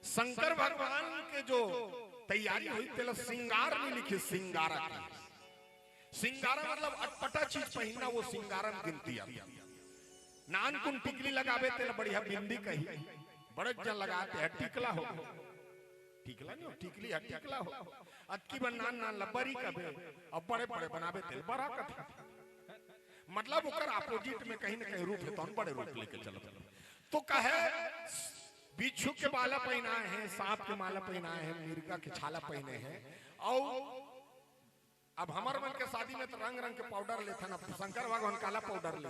शंकर भगवान के जो तैयारी होई, तेला सिंगार नहीं लिखे, सिंगारा की। सिंगारा मतलब अटपटा चीज पहिनना, वो सिंगारा में गिनती आथे। नानकुन टिकली लगाबे, तेला बढ़िया बिंदी कही। बड़े जन लगाथे, "टिकला हो।" टिकला नहीं हो, टिकली है, टिकला हो। अतकी बन नान नान ला बरी कबे, अब बड़े बड़े बनाबे, तेला बरा कथे। मतलब ओकर opposite में कहीं ना कहीं रूप है, तो हम बड़े रूप लेके चलत हन। तो कहे, बिच्छू के माला पहिनाए हैं, सांप के माला पहिनाए हैं, मिर्गा के छाला पहिने हैं। और अब हमर मन के शादी में तो रंग रंग के पाउडर लेथन, अब शंकर भगवान काला पाउडर ले,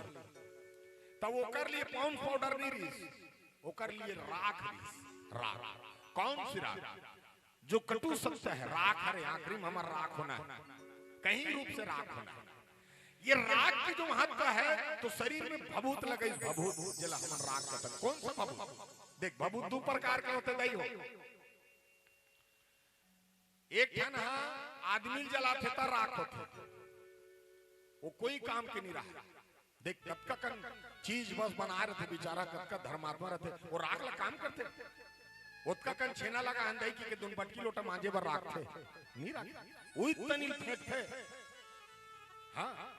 तब ओकर लिए Pond's पाउडर नहीं रहिस, ओकर लिए राख रहिस। राख, कौन सी राख? जो कटु सत्य है, राख हरे, आखिरी में हमर राख होना है, कहीं रूप से राख होना है। ये राख के जो महत्व है, तो शरीर में भभूत लगइस, भभूत, जेला हमन राख कथन। कौन सा भभूत? देख, भभूत दो प्रकार के होथे, दई हो। एक ठन ह आदमी ल जलाथे त राख होथे, वो कोई काम के नहीं रहा। देख, कतका कन चीज बस बनाए रथे बेचारा, कतका धर्मात्मा रथे, वो राख ला काम करथे। ओतका कन छेना लगा हंदई की के दुन बटकी लोटा मांजे बर राखथे, नहीं राख, उही तनी ल फेंकथे। हाँ,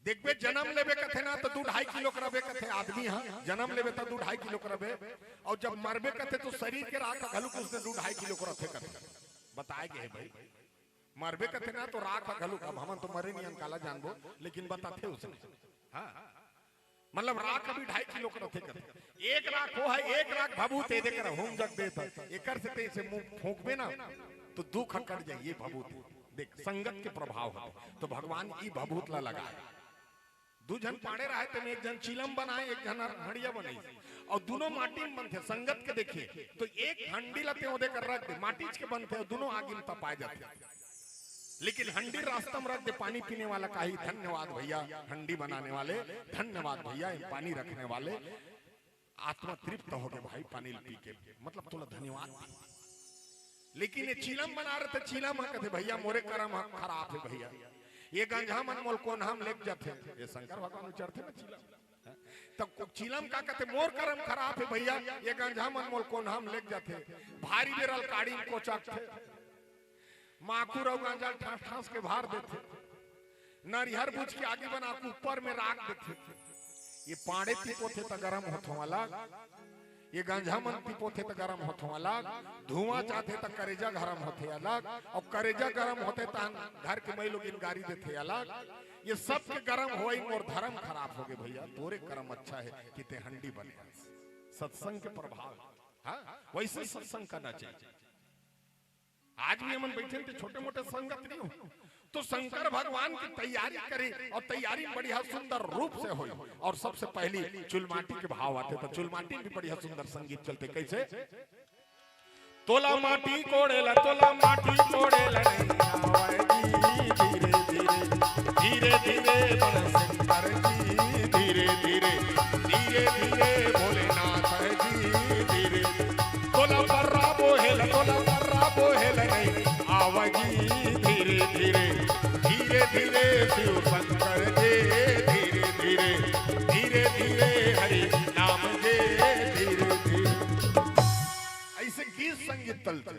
देखबे, जन्म लेबे कथे ना, तो दू ढाई किलो के रबे कथे आदमी ह। जन्म लेबे तो दू ढाई किलो के रबे, और जब मरबे कथे, तो शरीर के राख घलुक उसने दू ढाई किलो के रथे कथे। बताए गे हे भाई, मरबे कथे ना, तो राख घलुक, अब हमन तो मरे नहीं, काला जानबो, लेकिन बताथे उसने। हाँ, मतलब राख अभी ढाई किलो के रथे कथे। एक राख वो है, एक राख भभूत ए, देख रहा हूँ जग देत है। एकर से तेज से मुंह फूंकबे ना, तो दुख कट जाए, ये भभूत। देख, संगत के प्रभाव है। तो भगवान ई भभूत ला लगाए। दू झन पाड़े रहे, तेमे एक झन चीलम बनाए, एक झन हंडिया बनाइस, और दोनों माटी में बनथे। संगत के देखिए, तो एक हंडी ला ते ओदे कर रख दे, माटीच के बनथे, और दोनों आगी में तपाए जाथे। लेकिन हंडी रास्ता में रख दे, पानी पीने वाला काही, धन्यवाद भैया, हंडी बनाने वाले, धन्यवाद भैया, ये पानी रखने वाले। आत्मा तृप्त हो गे भाई, पानी ल पी के, मतलब तोला धन्यवाद। लेकिन ये चीलम बना रहे थे, चीलम ह कथे, "भैया, मोरे करम ह खराब हे भैया, ये गंजहा मन मोल कोन्हा म लेग जाथे।" ये शंकर भगवान उचरथे ना चीलम। तब को-, चीलम का कथे, "मोर करम खराब हे भैया, ये गंजहा मन मोल कोन्हा म लेग जाथे, भारी बेरल काड़ी म कोचकथे।" माखुर अउ गांजा ल ठास ठास के भार देथे। नरिहर बुझ के आगी बना के ऊपर में राख देथे। ये पाड़े तिपोथे त गरम होथे अलग, ये गंजहा मन तिपोथे त गरम होथे अलग, धुआं जाथे त करेजा गरम होथे अलग, अउ करेजा गरम होथे त घर के मई लोगिन गारी देथे अलग। ये सब के गरम होई, मोर धरम खराब होगे भैया, तोरे करम अच्छा हे कि ते हंडी बने हस। सत्संग के प्रभाव हे। हाँ, वैसे सत्संग करना चाहिए। आज भी हमन बैठे थे, छोटे मोटे संगत नहीं हो, तो शंकर भगवान की तैयारी करे और तैयारी बढ़िया सुंदर रूप से होई। और सबसे पहली चुलमाटी के भाव आथे, तो चुलमाटी भी बढ़िया सुंदर संगीत चलथे। कैसे? तोला माटी कोड़े ला, तोला माटी कोड़े ला नहीं आवय जी, धीरे धीरे, धीरे धीरे बड़ शंकर जी, धीरे धीरे, धीरे धीरे भोलेनाथ जी, धीरे तोला पर्रा बोहेल, तोला पर्रा बोहेल नहीं आवय जी, धीरे धीरे, धीरे धीरे शिव शंकर जी, धीरे धीरे, धीरे धीरे हरि नाम जी, धीरे धीरे। ऐसे गीत संगीत चलथे।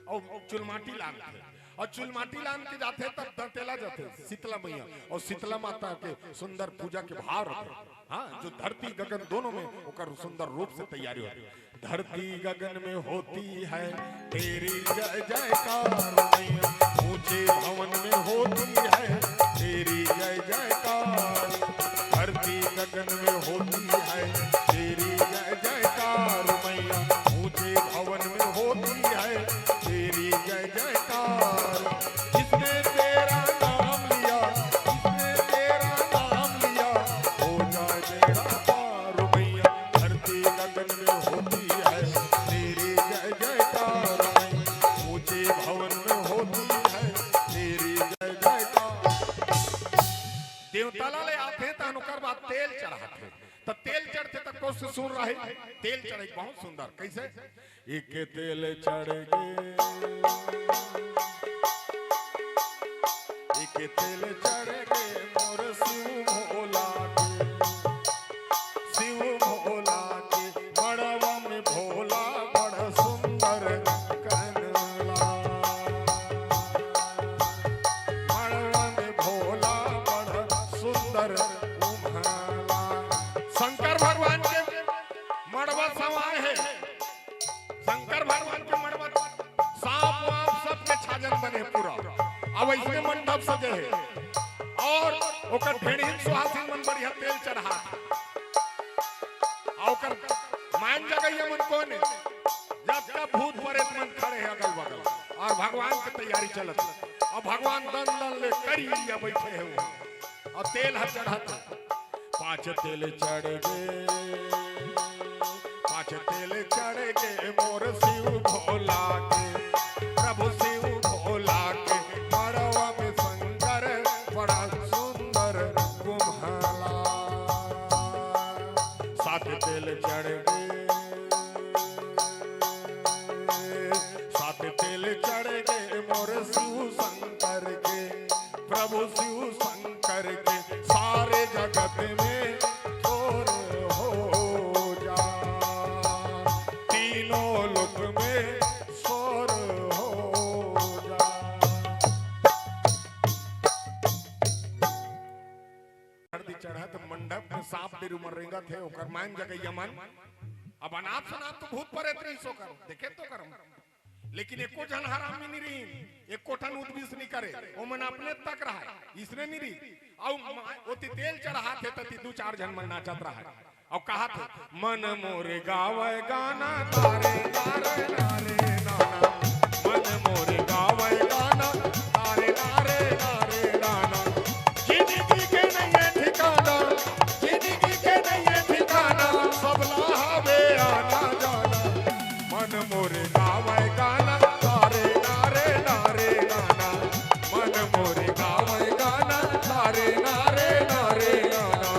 और चुलमाटी लानथे, और चुलमाटी लान के जाथे तब दंतेला जाथे शीतला मैया, और शीतला माता के सुंदर पूजा के भाव रथे। हाँ, जो धरती गगन दोनों में ओकर सुंदर रूप से तैयारी होथे। धरती गगन में होती है तेरी जय जयकार मैया, ऊंचे भवन में होती है तेरी जय जयकार। धरती गगन में होती है तेरी जय जयकार मैया, ऊंचे भवन में होती है तेरी जय जयकार। जिसने तेरा नाम लिया, जिसने तेरा नाम लिया, हो जाए बेड़ा पार मैया। धरती गगन में होती है तेरी जय जयकार मैया, ऊंचे भवन में होती चढ़थे त कोस सुर रहे, तेल चढ़े बहुत सुंदर। कैसे? एक तेल चढ़ गे, एक तेल चढ़ गे मोर शिव भोला के, शिव भोला के मड़वा में भोला बड़ सुंदर कनला। मड़वा में भोला बड़ सुंदर कुम्हला। शंकर भगवान के मड़वा सवाय हे। शंकर भगवान के मड़वा सांप वाप सबके छाजन बने पूरा। अब ऐसने मंडप सजे हे और ओकर ढेढ़िन सुहासिन मन बढ़िया तेल चढ़ा। आ ओकर मान जगैया मन कोन हे? जब तक भूत प्रेत मन खड़े हे अगल बगल और भगवान के तैयारी चलत हे। अब भगवान दन दन ले करिया बैठे हे वो। अउ तेल ह चढ़त हे। पाँच तेल चढ़ गे, पाँच तेल चढ़ गे मोर शिव भोला के, प्रभु शिव भोला के मड़वा में शंकर बड़ा सुंदर कुम्हला। सात तेल चढ़ गे, सात तेल चढ़ गे मोर शिव शंकर के, प्रभु शिव शंकर के सारे जगत में शोर हो जा, तीनों लोक में शोर हो जा। हरदी चढ़त मंडप में सांप डेरू मन रेंगत हे, ओकर मान जगैया मन। अब अनाप शनाप तो भूत प्रेत रहिस ओकर, देखे तो करम। लेकिन एको झन हरामी नी रहिन, एको ठन उदबिस नी करे, ओमन अपने तक रहय, इसने नी रही। अउ मा-, ओती तेल चढ़ात हे, तती दू चार झन मन नाचत रहय। अउ कहत हे, "मन मोर गावय गाना, तारे नारे नारे नाना। मन मोर गावय गाना, तारे नारे नारे नाना। जिंदगी के नइये ठिकाना, जिंदगी के नइये ठिकाना, सबला हवे आना जाना।" मन मोर गावय गाना, तारे नारे नारे नाना। मन मोर गावय गाना, तारे नारे नारे नाना।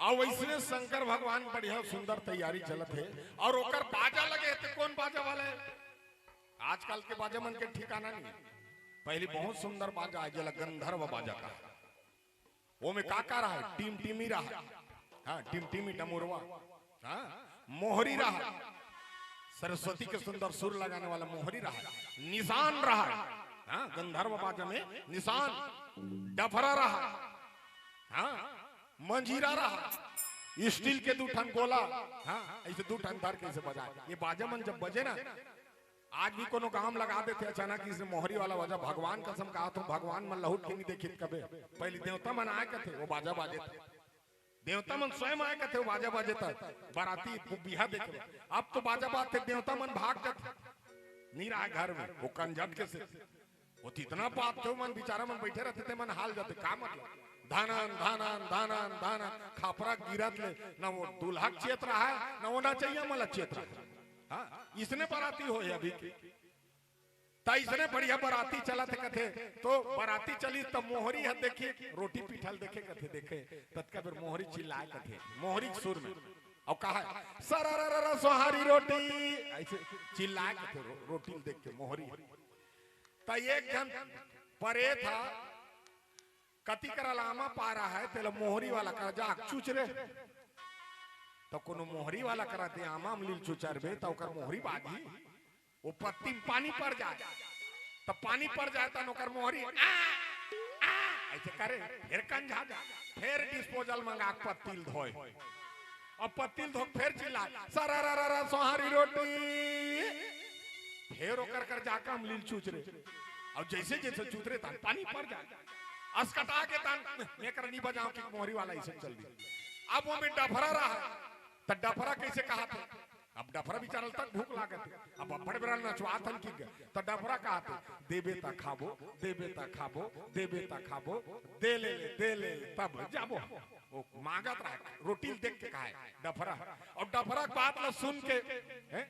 अउ वइसने शंकर भगवान बढ़िया सुंदर तैयारी चलत हे अउ ओकर बाजा लगे हे, ते कोन बाजा वाला हे? आजकल के बाजा मन के ठिकाना नहीं। पहली बहुत सुंदर बाजा आय, जेला गंधर्व बाजा कहा। ओमे का का रहय? टिमटिमी रहय, हाँ, टिमटिमी डमरुआ, हाँ, मोहरी रहय, सरस्वती के सुंदर सुर लगाने वाला मोहरी रहय, निशान रहय, हाँ, गंधर्व बाजा में निशान, डफरा रहय, हाँ, मंजीरा रहय, स्टील के दू ठन गोला, हाँ, ऐसे दू ठन धर के ऐसे बजाय। ये बाजा मन जब बजे ना, आज भी कोनो गांव लगा देथे अचानक, इसने मोहरी वाला बाजा। भगवान कसम कहाथंव, भगवान मन लहुट के नहीं देखित कबे। पहली देवता मन आय कथे, वो बाजा बाजे थे। देवता मन स्वयं आय कथे, वो बाजा बाजे थे। बाराती बिहा देखे। अब तो बाजा बाजथे, देवता मन भाग जाथे। नहीं रहा घर में, वो कंजट के से। वो तो इतना बात थे, मन बिचारा मन बैठे रहते थे, मन हाल जाते, का मतलब? धानन, धानन, धानन, धानन, खापरा गिरत ले, ना वो दूल्हा के चेत रहा है, ना वो नचैया मन ला चेत रहा है। हाँ, इसने बाराती होय अभी के। त इसने बढ़िया बाराती चलत हे कथे, तो बाराती चलिस त मोहरी ह देखी, रोटी पीठल देखे कथे, देखे, ततका बेर मोहरी चिल्लाय कथे, मोहरी के सुर में। अउ कहा, "सरररर सोहारी रोटी", ऐसे चिल्लाय कथे रो-, रोटी ल देख के मोहरी। त एक झन परेत ह कती करा लामा पारा है, तेला मोहरी वाला करा जा चुच रे। त कोनो मोहरी वाला करा ते आमा म लील चुचरबे, त ओकर मोहरी बाजही। वो पत्ती म पानी पर जाय, त पानी पर जाय, तन ओकर मोहरी, आ, आ, ऐसे करे, फेर कंझा जा, फेर डिस्पोजल मंगा के पत्ती ल धोय। अब पत्ती ल धोक फेर चिल्ला, "सरररर सोहारी रोटी।" फेर ओकर कर जाका म लील चुच रे। अउ जैसे जैसे चुच रे तन पानी पर जाय। असकटा के तन में कर नी बजाव कि मोहरी वाला ऐसे चल दी। अब वो में डफरा रहा है। त डफरा कैसे कहा थे? अब डफरा बिचारा ल तक भूख लागत हे, अब अब्बड़ बेरा नचवात हन कि ग-, त डफरा कहत हे, "देबे त खाबो, देबे त खाबो, देबे त खाबो, दे ले, दे ले, तब जाबो।" वो मांगत रहा, रोटी ल देख के कहा हे डफरा। अउ डफरा के बात ल सुन के, हैं?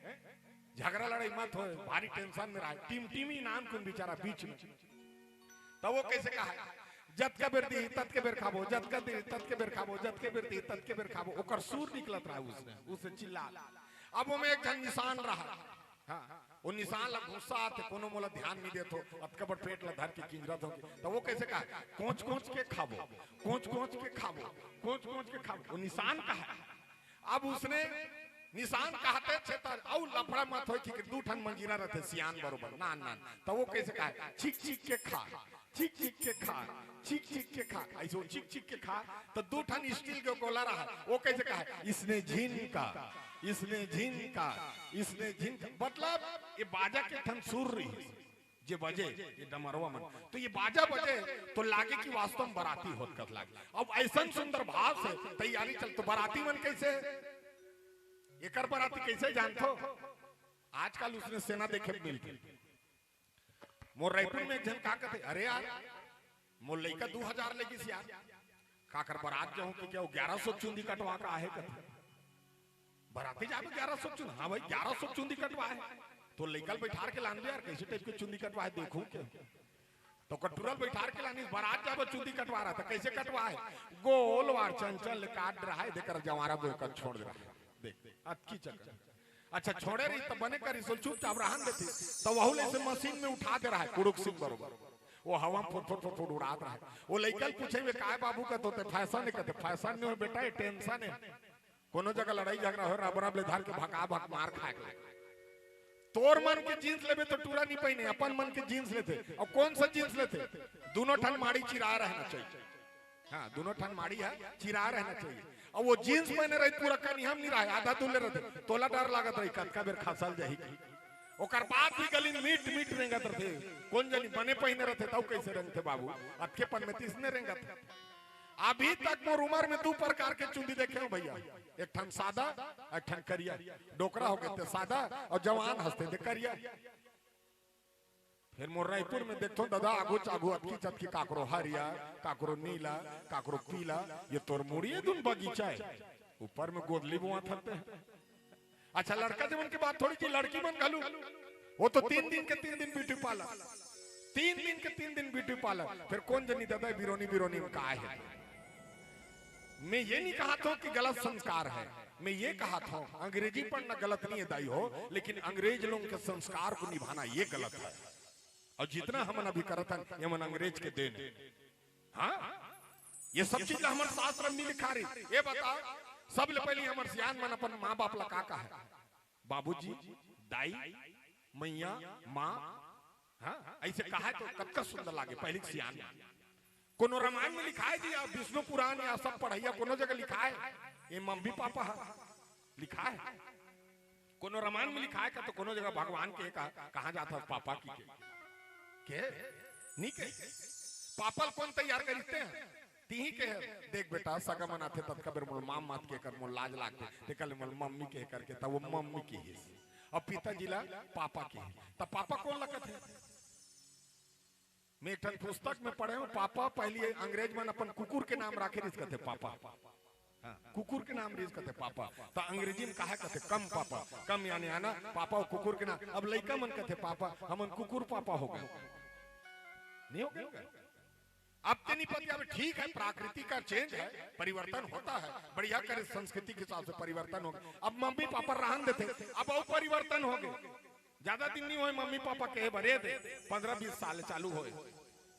झगरा लड़ाई मत होय, भारी tension में रहा। टिमटिमी नाम कुन बिचारा बीच में। त वो कइसे कहा हे? "जतका बेर दिही, ततके बेर खाबो, जतका दिही, ततके बेर खाबो, जतके बेर दिही, ततके बेर खाबो।" ओकर सुर निकलत रहा उसने, उसे चिल्ला। अब ओमे एक झन निशान रहा। हाँ, वो निशान ला गुस्सा आथे, कोनो मोला ध्यान नहीं देत हो, अतका बड़ पेट ला धर के किंजरत हो। त वो कइसे कहा? "कोंच कोंच के खाबो, कोंच कोंच के खाबो, कोंच कोंच के खाबो।" वो निशान कहा हे। अब उसने निशान कहते छे त अउ लफड़ा मत होय कि दू ठन मंजीरा रथे सियान बरोबर। ना, ना, त वो कइसे कहा हे? "छीक छीक के खा, छीक छीक के खा, छीक छीक के खा।" अइसे वो छीक छीक के खा, त दू ठन steel के गोला रहा, वो कइसे कहा हे? "इसने झिन का, इसने झिन का, इसने झिन का।" मतलब, ये बाजा के ठन सुर रही। जे बजे, ये डमरवा मन। त ये बाजा बजे, त लागे कि वास्तव में बराती होत कस लागे। अब अइसन सुंदर भाव से तैयारी चल, त बराती मन कइसे? एकर बराती कइसे जानथो? आजकल उसने सेना देखे मिलथे। मोर रायपुर में एक झन का कथे, "अरे यार, मोर लइका दू हजार ले गिस यार, काकर बरात जाहूं कि क्या वो ग्यारह सौ चुंदी कटवा का आहे?" कथे, "बराती जाबे ग्यारह सौ चुंदी?" "हाँ भाई, ग्यारह सौ चुंदी कटवा हे।" "त लइका ल बइठार के लानबे यार, कइसे type के चुंदी कटवा हे, देखहूं क्या?" त ओकर टूरा ल बइठार के लानिस, "बरात जाबे चुंदी कटवा रहा था, कइसे कटवा हे?" "गोल वार चंचल ले काट रहा हे, देकर जवारा बोकर छोड़ दे रहा हे।" देख, अतकी चक्कर। अच्छा, छोड़े रही त बने करिस, चुपचाप रहन देतिस। त वहू ले से मशीन में उठा दे रहा हे, कुड़ुक सिंह बरोबर। वो हवा में फुट फुट फुट फुट उड़ात रहा हे। वो लइका ल पूछे, "वे काय बाबू का तोते फैशन हे?" कथे, "फैशन नहीं हो बेटा, ये tension हे।" कोनो जगह लड़ाई झगड़ा हो, रबरब ले धर के भका भक मार खाए के। तोर मन के जींस लेबे त टूरा नहीं पहिने, अपन मन के जींस लेथे। अउ कौन सा जींस लेथे? दूनों ठन माड़ी चिरा रहना चाहिए। हाँ, दूनों ठन माड़ी हे, चिरा रहना चाहिए। अउ वो जींस पहिने रही, पूरा कनिहा म नहीं रहे, आधा दूले रथे, तोला डर लागत रही, कतका बेर खसल जाही कि। ओकर बाद भी गली मीठ मीठ रेंगत रथे, कोन जनी बने पहिने रथे, त अउ कइसे रेंगथे बाबू, अतके पन में त इसने रेंगत। अभी तक मोर उमर में दू प्रकार के चुंदी देखे हंव भइया, एक ठन सादा, एक ठन करिया। डोकरा होगे ते सादा अउ जवान हस ते करिया। फेर मोर रायपुर में देखथंव ददा, आघू चाघू अतकी चतकी, काकरो हरिया, काकरो नीला, काकरो पीला, ये तोर मुड़ी ए दुन बगीचा हे, ऊपर में गोदली बोआथस ते। अच्छा, लड़का जमन के बात थोड़ी जी, लड़की मन घलू, वो तो तीन दिन के तीन दिन beauty parlour, तीन दिन के तीन दिन beauty parlour। फेर कोन जनी ददा बिरोनी बिरोनी में का हे? मैं ये नहीं कहत हंव कि गलत संस्कार हे, मैं ये कहत हंव अंग्रेजी पढ़ना गलत नहीं हे दाई हो, लेकिन अंग्रेज लोगों के संस्कार को निभाना ये गलत हे। अउ जितना हमन अभी करत हन, ये मन अंग्रेज के देन हे। हाँ, ये सब चीज ला हमर शास्त्र में नहीं लिखा रही। ये बता, सबले पहिली हमर सियान मन अपन माँ बाप ला का कहे? बाबूजी, दाई, मइया, माँ, हाँ, अइसे कहे त कतका सुंदर लागे पहिली के सियान मन। कोनो रामायण में लिखाय जी, या विष्णु पुराण या सब पढ़इया कोनो जगह लिखाय? ये मम्मी पापा ह लिखाय? कोनो रामायण में लिखाय का? त कोनो जगह भगवान के कहा, कहाँ जात हस पापा कहिके? के? नहीं के। पापा ल कोन तैयार करिस ते? तिही के हे, देख बेटा, सगा मन आथे, ततका बेर मोला माम मत कहे कर, मोला लाज लागथे, तेकर ले मोला मम्मी कहे करके, त वो मम्मी किहिस। अउ पिताजी ला पापा किहिस। त पापा कोन ला कथे? मैं एक ठन पुस्तक में पढ़े हंव, पापा, पहिली अंग्रेज मन अपन कुकुर के नाम राखे रिहिस कथे पापा। हाँ, कुकुर के नाम रिहिस कथे पापा। त अंग्रेजी में काहे कथे? कम पापा, कम यानी आना, पापा अउ कुकुर के नाम। अब लइका मन कथे पापा, हमन कुकुर पापा हो गे। नहीं हो गे? अब ते नहीं पतियाबे, ठीक हे, प्रकृति का change हे, परिवर्तन होता हे, बढ़िया करे संस्कृति के हिसाब से परिवर्तन हो गे। अब मम्मी पापा रहन देथे, अब अउ परिवर्तन हो गे। ज्यादा दिन नहीं होय मम्मी पापा कहे बर, ए दे, पन्द्रह बीस साल चालू होय,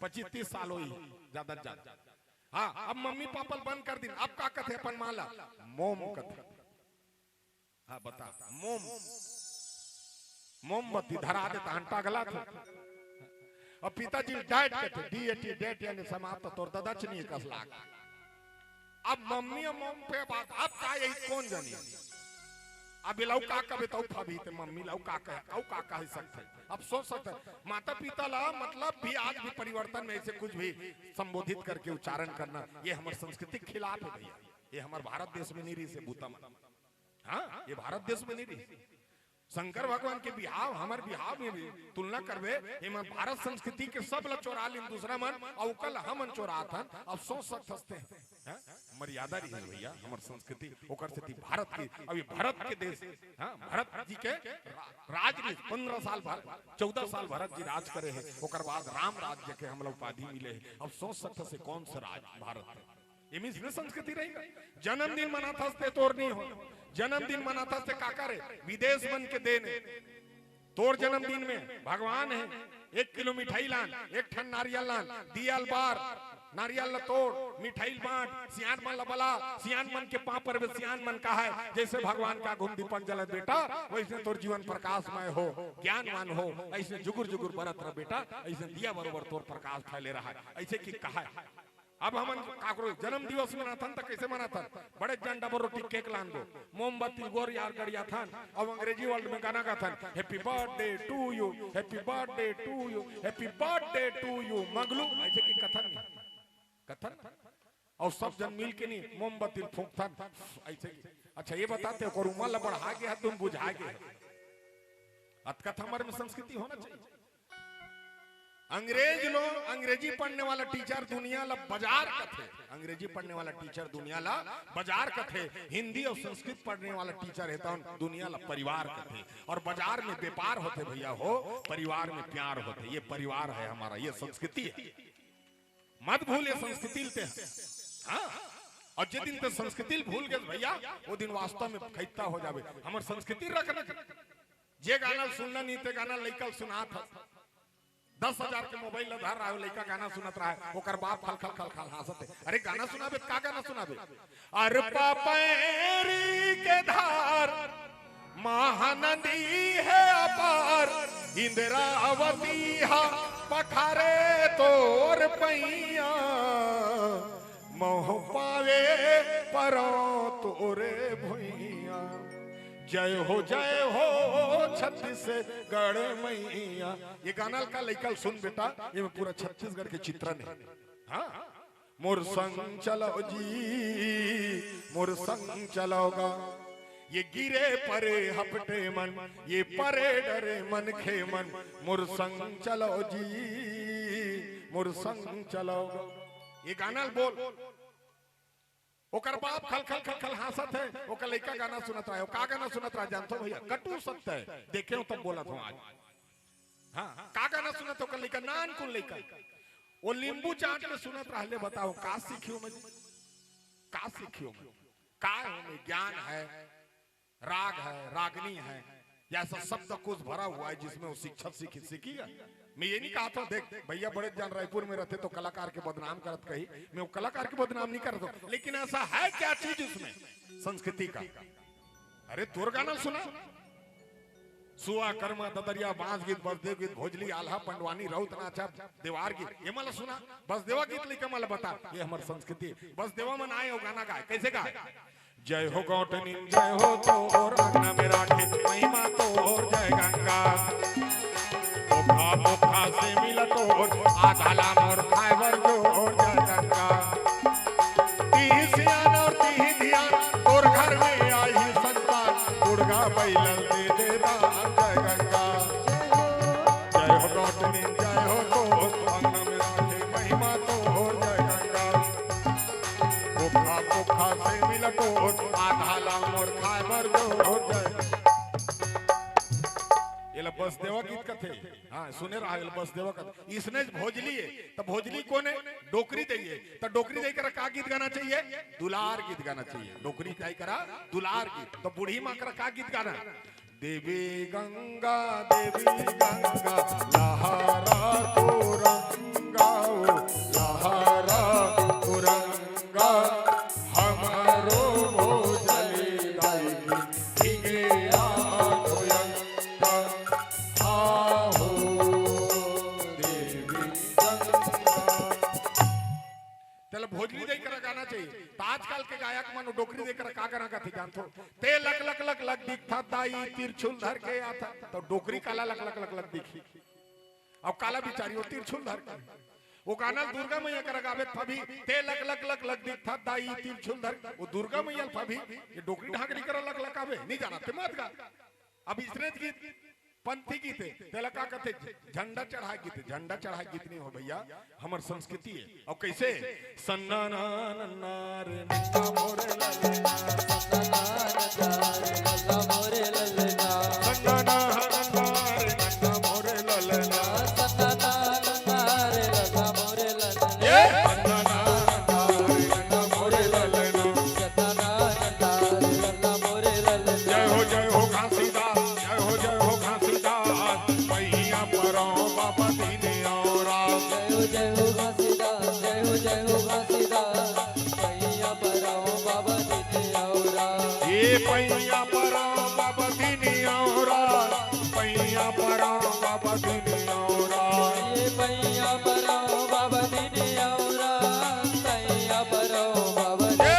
पच्चीस तीस साल होही, ज्यादा से ज्यादा। हाँ, अब मम्मी पापा ल बंद कर दिन, अब का कथे अपन माँ ला? मोम कथे। हाँ, बता, मोम, मोमबत्ती धरा दे, तहन टघला थे। अब पिताजी ल डैड कथे, D A T, डैड यानी समाप्त, तोर ददा च नहीं कस लाग। अब मम्मी अउ मोम पे बात, अब का यही कोन जनी? अब एला अउ का कबे त अउ फबही ते मम्मी ला अउ का कहे, अउ का कहे सकथे? अब सोच सकथे, माता पिता ला मतलब भी आज भी परिवर्तन में ऐसे कुछ भी संबोधित करके उच्चारण करना, ये हमर संस्कृति के खिलाफ हे भइया। ये हमर भारत देश में नहीं रहिसे बूता मन। हाँ, ये भारत देश में नहीं रही। शंकर भगवान के बिहाव, हमर बिहाव में भी तुलना करबे, एमन भारत संस्कृति के सब ला चोरा लिन दूसरा मन, अउ ओकर ला हमन चोरात हन। अब सोच सकथस ते, हाँ? मर्यादा रही भैया, हमर संस्कृति, ओकर सेती भारत के, अभी भारत के देश, हाँ, भारत जी के रा-, राज रही, पन्द्रह साल भारत, चौदह साल भारत जी राज करे हे, ओकर बाद राम राज्य के हमला उपाधि मिले हे। अब सोच सकथस, कौन सा राज भारत हे? ये मीन्स संस्कृति रही। जन्मदिन मनाथस ते तोर नहीं हो, जन्मदिन मनाथस ते का करे? विदेश मन के देन हे। तोर जन्मदिन में भगवान हे, एक किलो मिठाई लान, एक ठन नारियल लान, दिया ल बार, नारियल ल तोड़, मिठाई ल बांट, सियान मन ल बला, सियान मन के पांव परबे, सियान मन कहय, जैसे भगवान के आगू म दीपक जलत बेटा, वैसे तोर जीवन प्रकाशमय हो, ज्ञानवान हो, ऐसे जुगुर जुगुर बरत रह बेटा, ऐसे दिया बरोबर तोर प्रकाश फैले रहय, ऐसे कि कहय। अब हमन काकरो जन्म दिवस मनाथन त कैसे मनाथन? बड़े जन डबल रोटी केक लान दो, मोमबत्ती गोर यार गड़ियाथन, अब अंग्रेजी वर्ल्ड में गाना गाथन, Happy birthday to you, Happy birthday to you, Happy birthday to you, Manglu, ऐसे कि कथन नहीं? कथन। और सब जन मिल के नहीं, मोमबत्ती फूंकथन, ऐसे कि। अच्छा, ये बताते, ओकर उमर ला बढ़ा के है, तुम बुझा के है। अतकत हमर में संस्कृति होना चाहिए। अंग्रेज लोग, अंग्रेजी पढ़ने वाला टीचर दुनिया ला बाजार कथे। अंग्रेजी पढ़ने वाला टीचर दुनिया ला बाजार कथे। हिंदी और संस्कृत पढ़ने वाला टीचर है तो दुनिया ला परिवार कथे। और बाजार में व्यापार होथे भैया हो, परिवार में प्यार होथे। ये परिवार है हमारा, ये संस्कृति है। मत भूल ये संस्कृति ल ते। हाँ, और जे दिन ते संस्कृति ल भूल गे भैया, वो दिन वास्तव में खैता हो जाबे। हमर संस्कृति रखना। जे गाना ल सुनना नहीं ते गाना लइका ल सुनात हस। दस हजार के मोबाइल ल धर रहा है, लइका गाना सुनत रहा है, ओकर बाप खल खल खल खल हाँसत है। अरे गाना सुनाबे त का गाना सुनाबे? अरपा पैरी के धार, महानदी है अपार, इंद्रावती हा पखारे तोर पैया, मोह पावे परो तोरे भुइया। जय हो, जय हो छत्तीसगढ़ मैया। ये गाना ल का लइका ल सुन बेटा, ये में पूरा छत्तीसगढ़ के चित्रण है। हाँ, मोर संग चलो जी, मोर संग चलो गा। ये गिरे परे हपटे मन, ये परे डरे मनखे मन, मोर संग चलो जी, मोर संग चलो गा। ये गाना ल बोल। ओकर बाप खल खल खल खल हाँसत है, ओकर लइका गाना सुनत रहे। का गाना सुनत रहे जानथो भैया? कटु सत्य है, देखे हो तब बोलत हो आज। हाँ, का गाना सुनत हो ओकर लइका, नानकुन लइका। वो नींबू चाट के सुनत रहले, बताओ का सीखियो मैं? का सीखियो मैं? का हो में ज्ञान है, राग है, रागनी है, या ऐसा शब्दकोश भरा हुआ है जिसमें वो शिक्षा सीखी, सीखी है? मैं ये नहीं कहा था, देख भैया बड़े जान रायपुर में रहते तो कलाकार के बदनाम करत कही, मैं वो कलाकार के बदनाम नहीं करता हूँ, लेकिन ऐसा है क्या चीज उसमें संस्कृति का? अरे तोर गाना सुना, सुआ, करमा, ददरिया, बांस गीत, बसदेव गीत, भोजली, आल्हा, पंडवानी, राउत नाचा, देवार गीत, ये मला सुना, बसदेवा गीत लइका मला बता, ये हमर संस्कृति। बसदेवा मन आए अउ गाना गाए, कैसे गाए? जय हो गौटनिन, जय हो तोर, अंगना में राखे महिमा तोर, जय गंगा। ओखा, ओखा से मिला तोर, आधा ला मोर खाए बर जोर, जय गंगा। तिही सियान और तिही धियान, तोर घर में आही संतान, बुढ़गा बैलन दे दे दान, जय गंगा। जय हो गौटनिन, जय हो तोर, अंगना में राखे महिमा तोर, जय गंगा। ओखा, ओखा से मिला तोर, आधा ला मोर खाए बर जोर, जय। ये ला बसदेवा गीत कथे। हाँ, सुने रहा, ये ला बसदेवा कथे। इसने भोजली है, त भोजली कोन है? डोकरी दई है। त डोकरी दई करा का गीत गाना चाहिए? दुलार गीत गाना चाहिए। डोकरी दई करा दुलार गीत। त बूढ़ी माँ करा का गीत गाना? देवी गंगा, देवी गंगा, लहरा तुरंगा, ओ, लहरा तुरंगा, हमरो भोजली दाई की, भीगे आ गोयंगा, आहो देवी गंगा। तेला भोजली दई करा गाना चाहिए। त आजकल के गायक मन डोकरी दई करा का गाना गाथे जानथो? ते लक लक लक लक दिखथा दाई, तिरछुल धर के आथा। त डोकरी काला लक लक लक लक दिखही? अब काला बिचारी हो तिरछुल धर के। वो गाना दुर्गा मैया करा गाबे, पभी ते लक लक लक लक दिखथा दाई तिरछुल धर, वो दुर्गा मैया पभी ये डोकरी ढाकरी करा लक लक आबे, नहीं जाना ते मत गा। अब इसने गीत पंथी गीत हे, तेला का कथे? झंडा चढ़ाए गीत हे। झंडा चढ़ाए गीत नहीं हो भैया, हमर संस्कृति हे। अउ कइसे? सन्ना ना नन्ना रे नन्ना मोरे ललना, सन्ना ना नन्ना रे नन्ना मोरे ललना, सन्ना ना नन्ना रे नन्ना मोरे ललना, सन्ना ना नन्ना रे नन्ना मोरे ललना, ए! सन्ना ना नन्ना रे नन्ना मोरे ललना, सन्ना ना नन्ना रे नन्ना मोरे ललना। जय हो, जय हो घासीदास, जय हो, जय हो घासीदास, पैया परौं बाबा दीन अउ राम। जय हो, जय हो घासीदास, जय हो, जय हो घासीदास, पैया परौं बाबा दीन अउ राम। ए पैया परौं बाबा दीन अउ राम, पैया परौं बाबा दीन अउ राम। ए पैया परौं बाबा दीन अउ राम, पैया परौं बाबा दीन। ए!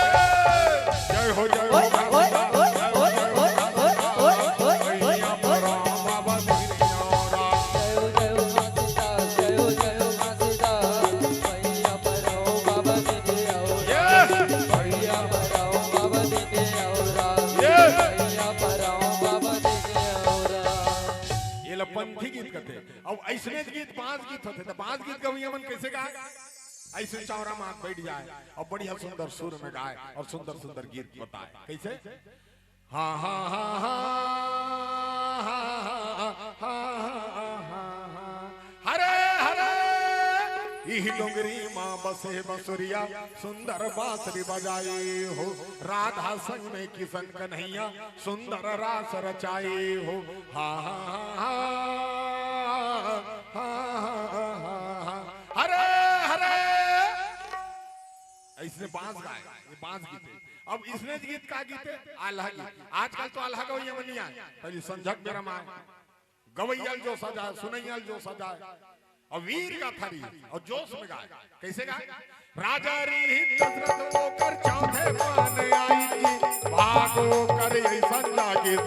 जय हो, जय हो, ओए, ओए, घासीदास, ओए, जय हो, ओए, जय हो, ओए, ओए, घासीदास, ओए, ओए, पैया ओए, परौं बाबा दीन अउ राम। जय हो, जय हो, घासीदास, जय हो, जय हो, घासीदास, पैया परौं बाबा दीन अउ राम। ए! पैया परौं बाबा दीन अउ राम। ए! पैया परौं बाबा दीन अउ राम। ये ला पंथी गीत कथे। अब अइसने गीत, बांस गीत होथे, त बांस गीत गवैया मन कइसे गाय? अइसे चौरा मात बैठ जाय अउ बढ़िया सुंदर सुर में गाय अउ सुंदर सुंदर गीत बताय। कइसे? हाँ, हाँ, हाँ, हाँ, हाँ, हाँ, हाँ, हाँ, हाँ। हरे, हरे, इही डोंगरी माँ बसे बसुरिया, सुंदर बांसुरी बजाई हो। राधा संग में किशन कन्हैया, सुंदर रास रचाई हो। हाँ, हाँ, हाँ, हाँ, हाँ, हाँ, हाँ, हाँ। हरे, हरे। अइसने बांस गाय, ये बांस गीत हे। अब इसने गीत का गीत हे? आल्हा गीत। आजकल तो आल्हा गवैया मन नइ आय, पहिली संझक बेरा म आय। गवैया ल जोश आ जाय, सुनइया ल जोश आ जाय, अउ वीर गाथा रही अउ जोश में गाय। कइसे गाय? राजा रहिस दशरथ ओकर चौथे पान आइस जी, भाग ओकर अइसन जागिस,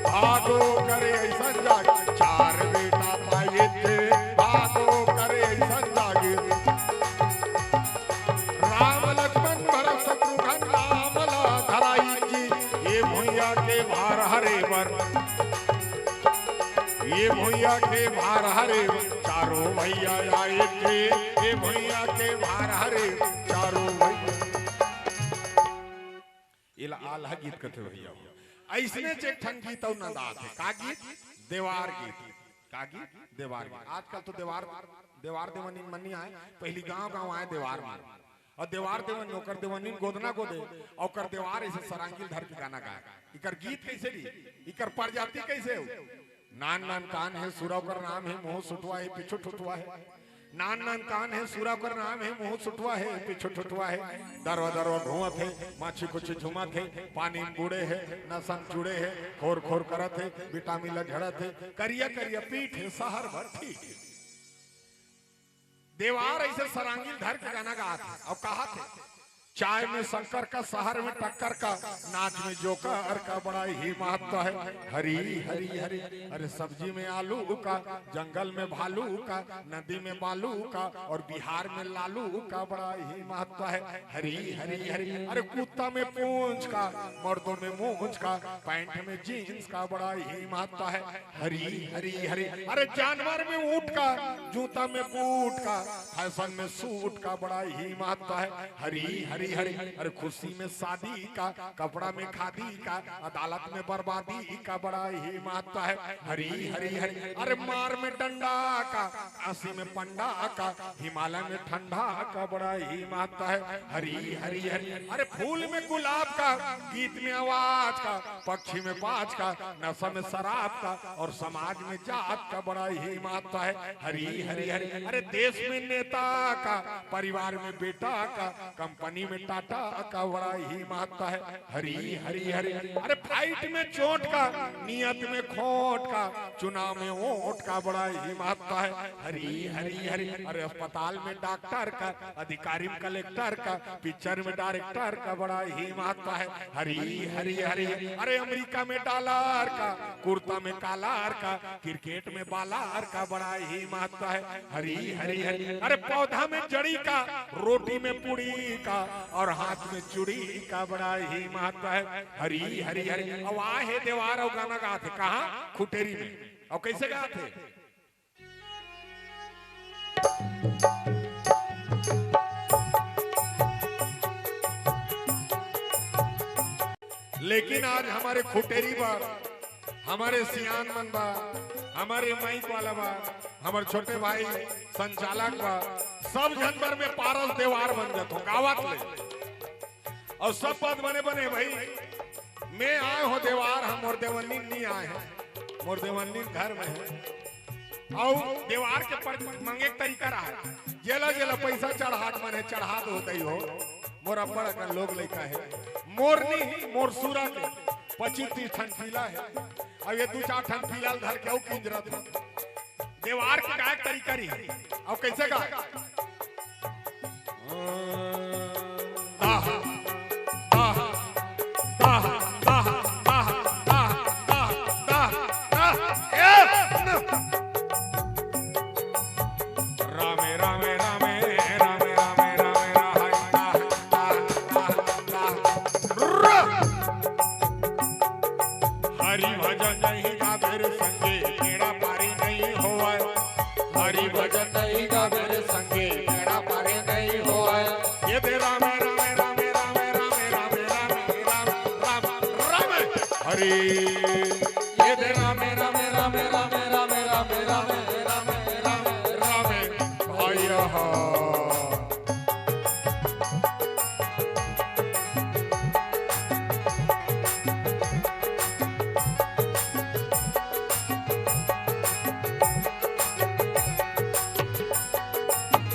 भाग ओकर अइसन जागिस, चार बेटा पाइस जी, भाग ओकर अइसन जागिस। राम लक्ष्मण भरत शत्रुघ्न नाम ला धराइस जी, ए भुइयां के भार हरे बर, ए भुइयां के भार हरे बर, चारों भैया आइस जी, ए भुइयां के भार हरे बर, चारों भैया। एला आल्हा गीत कथे भैया। अइसने एक ठन गीत अउ नंदात हे। का गीत? देवार गीत। का गीत? देवार गीत। आजकल तो देवार, देवार देवनिन मन नइ आय, पहिली गांव गांव आय देवार मन। अउ देवार देवनिन, ओकर देवनिन गोदना गोदे, अउ ओकर देवार अइसे सरांगी ल धर के गाना गाय। इकर गीत कइसे रही? इकर प्रजाति कइसे हो? नान नान कान हे, सुरा ओकर नाम हे, मुंह सुटवा हे, पीछू ठुठवा हे। नान नान कान हे, सुरा ओकर नाम हे, मुंह सुटवा हे, पीछू ठुठवा हे। दरवा दरवा घूमत हे, माछी कुछी झूमत हे, पानी म बूड़े हे, नसा म चूड़े हे, खोर खोर करत हे, विटामिन ल झड़त हे, करिया करिया पीठ हे, सहर भर ठीक हे। देवार अइसे सरांगी ल धर के गाना गात हे अउ कहत हे, चाय में शक्कर का, सहर में टक्कर का, नाच में जोकर का बड़ा ही महत्व है। हरी हरी हरी, अरे सब्जी में आलू का, जंगल में भालू का, नदी में बालू का अउ बिहार में लालू का बड़ा ही महत्व है। हरी हरी हरी, अरे कुत्ता में पूंछ का, मर्दों में मूंछ का, पैंट में जींस का बड़ा ही महत्व है। हरी हरी हरी, अरे जानवर में ऊंट का, जूता में बूट का, फैशन में सूट का बड़ा ही महत्व है। हरी हरी हरी, अरे खुशी में शादी का, कपड़ा में खादी का, अदालत में बर्बादी का बड़ा ही महत्व है। हरी हरी हरी, अरे मार में डंडा का, काशी में पंडा का, हिमालय में ठंडा का बड़ा ही महत्व है। हरी हरी हरी, अरे फूल में गुलाब का, गीत में आवाज का, पक्षी में बाज का, नशा में शराब का अउ समाज में जात का बड़ा ही महत्व है। हरी हरी हरी, अरे देश में नेता का, परिवार में बेटा का, कंपनी में टाटा का बड़ा ही महत्ता है। हरी हरी हरी। अरे, फाइट में चोट का, नियत में खोट का, चुनाव में वोट का बड़ा ही महत्ता है। हरी हरी हरी। अरे, अस्पताल में डॉक्टर का, अधिकारी में कलेक्टर का, पिक्चर में डायरेक्टर का बड़ा ही महत्ता है। हरी हरी हरी। अरे, अमेरिका में डॉलर का, कुर्ता में कॉलर का, क्रिकेट में बॉलर का बड़ा ही महत्ता है। हरी हरी हरी। अरे, पौधा में जड़ी का, रोटी में पूड़ी का, और हाथ में चूड़ी का बड़ा ही महत्ता है। हरी हरी हरी। अब आहे देवार अउ गाना गाथे, कहाँ? खुटेरी में। अउ कइसे गाथे? लेकिन आज हमर खुटेरी बर, हमर सियान मन बर, हमर माइक वाला बर, हमर छोटे भाई संचालक बर, सब झन बर में पारस देवार बन जाथों गावत ले। अउ सब बात बने बने भाई, में आय हों देवार, हम मोर देवन्नी नी आय हे, मोर देवन्नी घर में हे। अउ देवार के पर-, मांगे के तरीका रहा, जेला जेला पइसा चढ़ात मन हे, चढ़ात होत ही हो। मोर अब्बड़ अकन लोग लइका हे, मोर नी, मोर सुरा के पच्चीस तीस ठन पीला हे। अउ ये दू चार ठन पीला ल धर के अउ किंजरत हो। देवार के गाय के तरीका रही। अउ कइसे गाय? दाह, दाह, दाह, दाह, दाह, दाह, दाह, दाह, दाह, ए, न। रामे, रामे, रामे, रामे, रामे, रामे, राहे, दाह, दाह, दाह, दाह, र। हरि भजन नहीं गावे रे संगे, बेड़ा पारी नहीं होवय। हरि भजन नहीं गावे रे संगे, बेड़ा पारी नहीं होवय। ये दे रामे, रामे, रामे, रामे, रामे, रामे, रामे, रामे, रामे, रामे, रामे। हरि। ये दे रामे, रामे, रामे, रामे, रामे, रामे, रामे, रामे, रामे, रामे, रामे। भैया हा।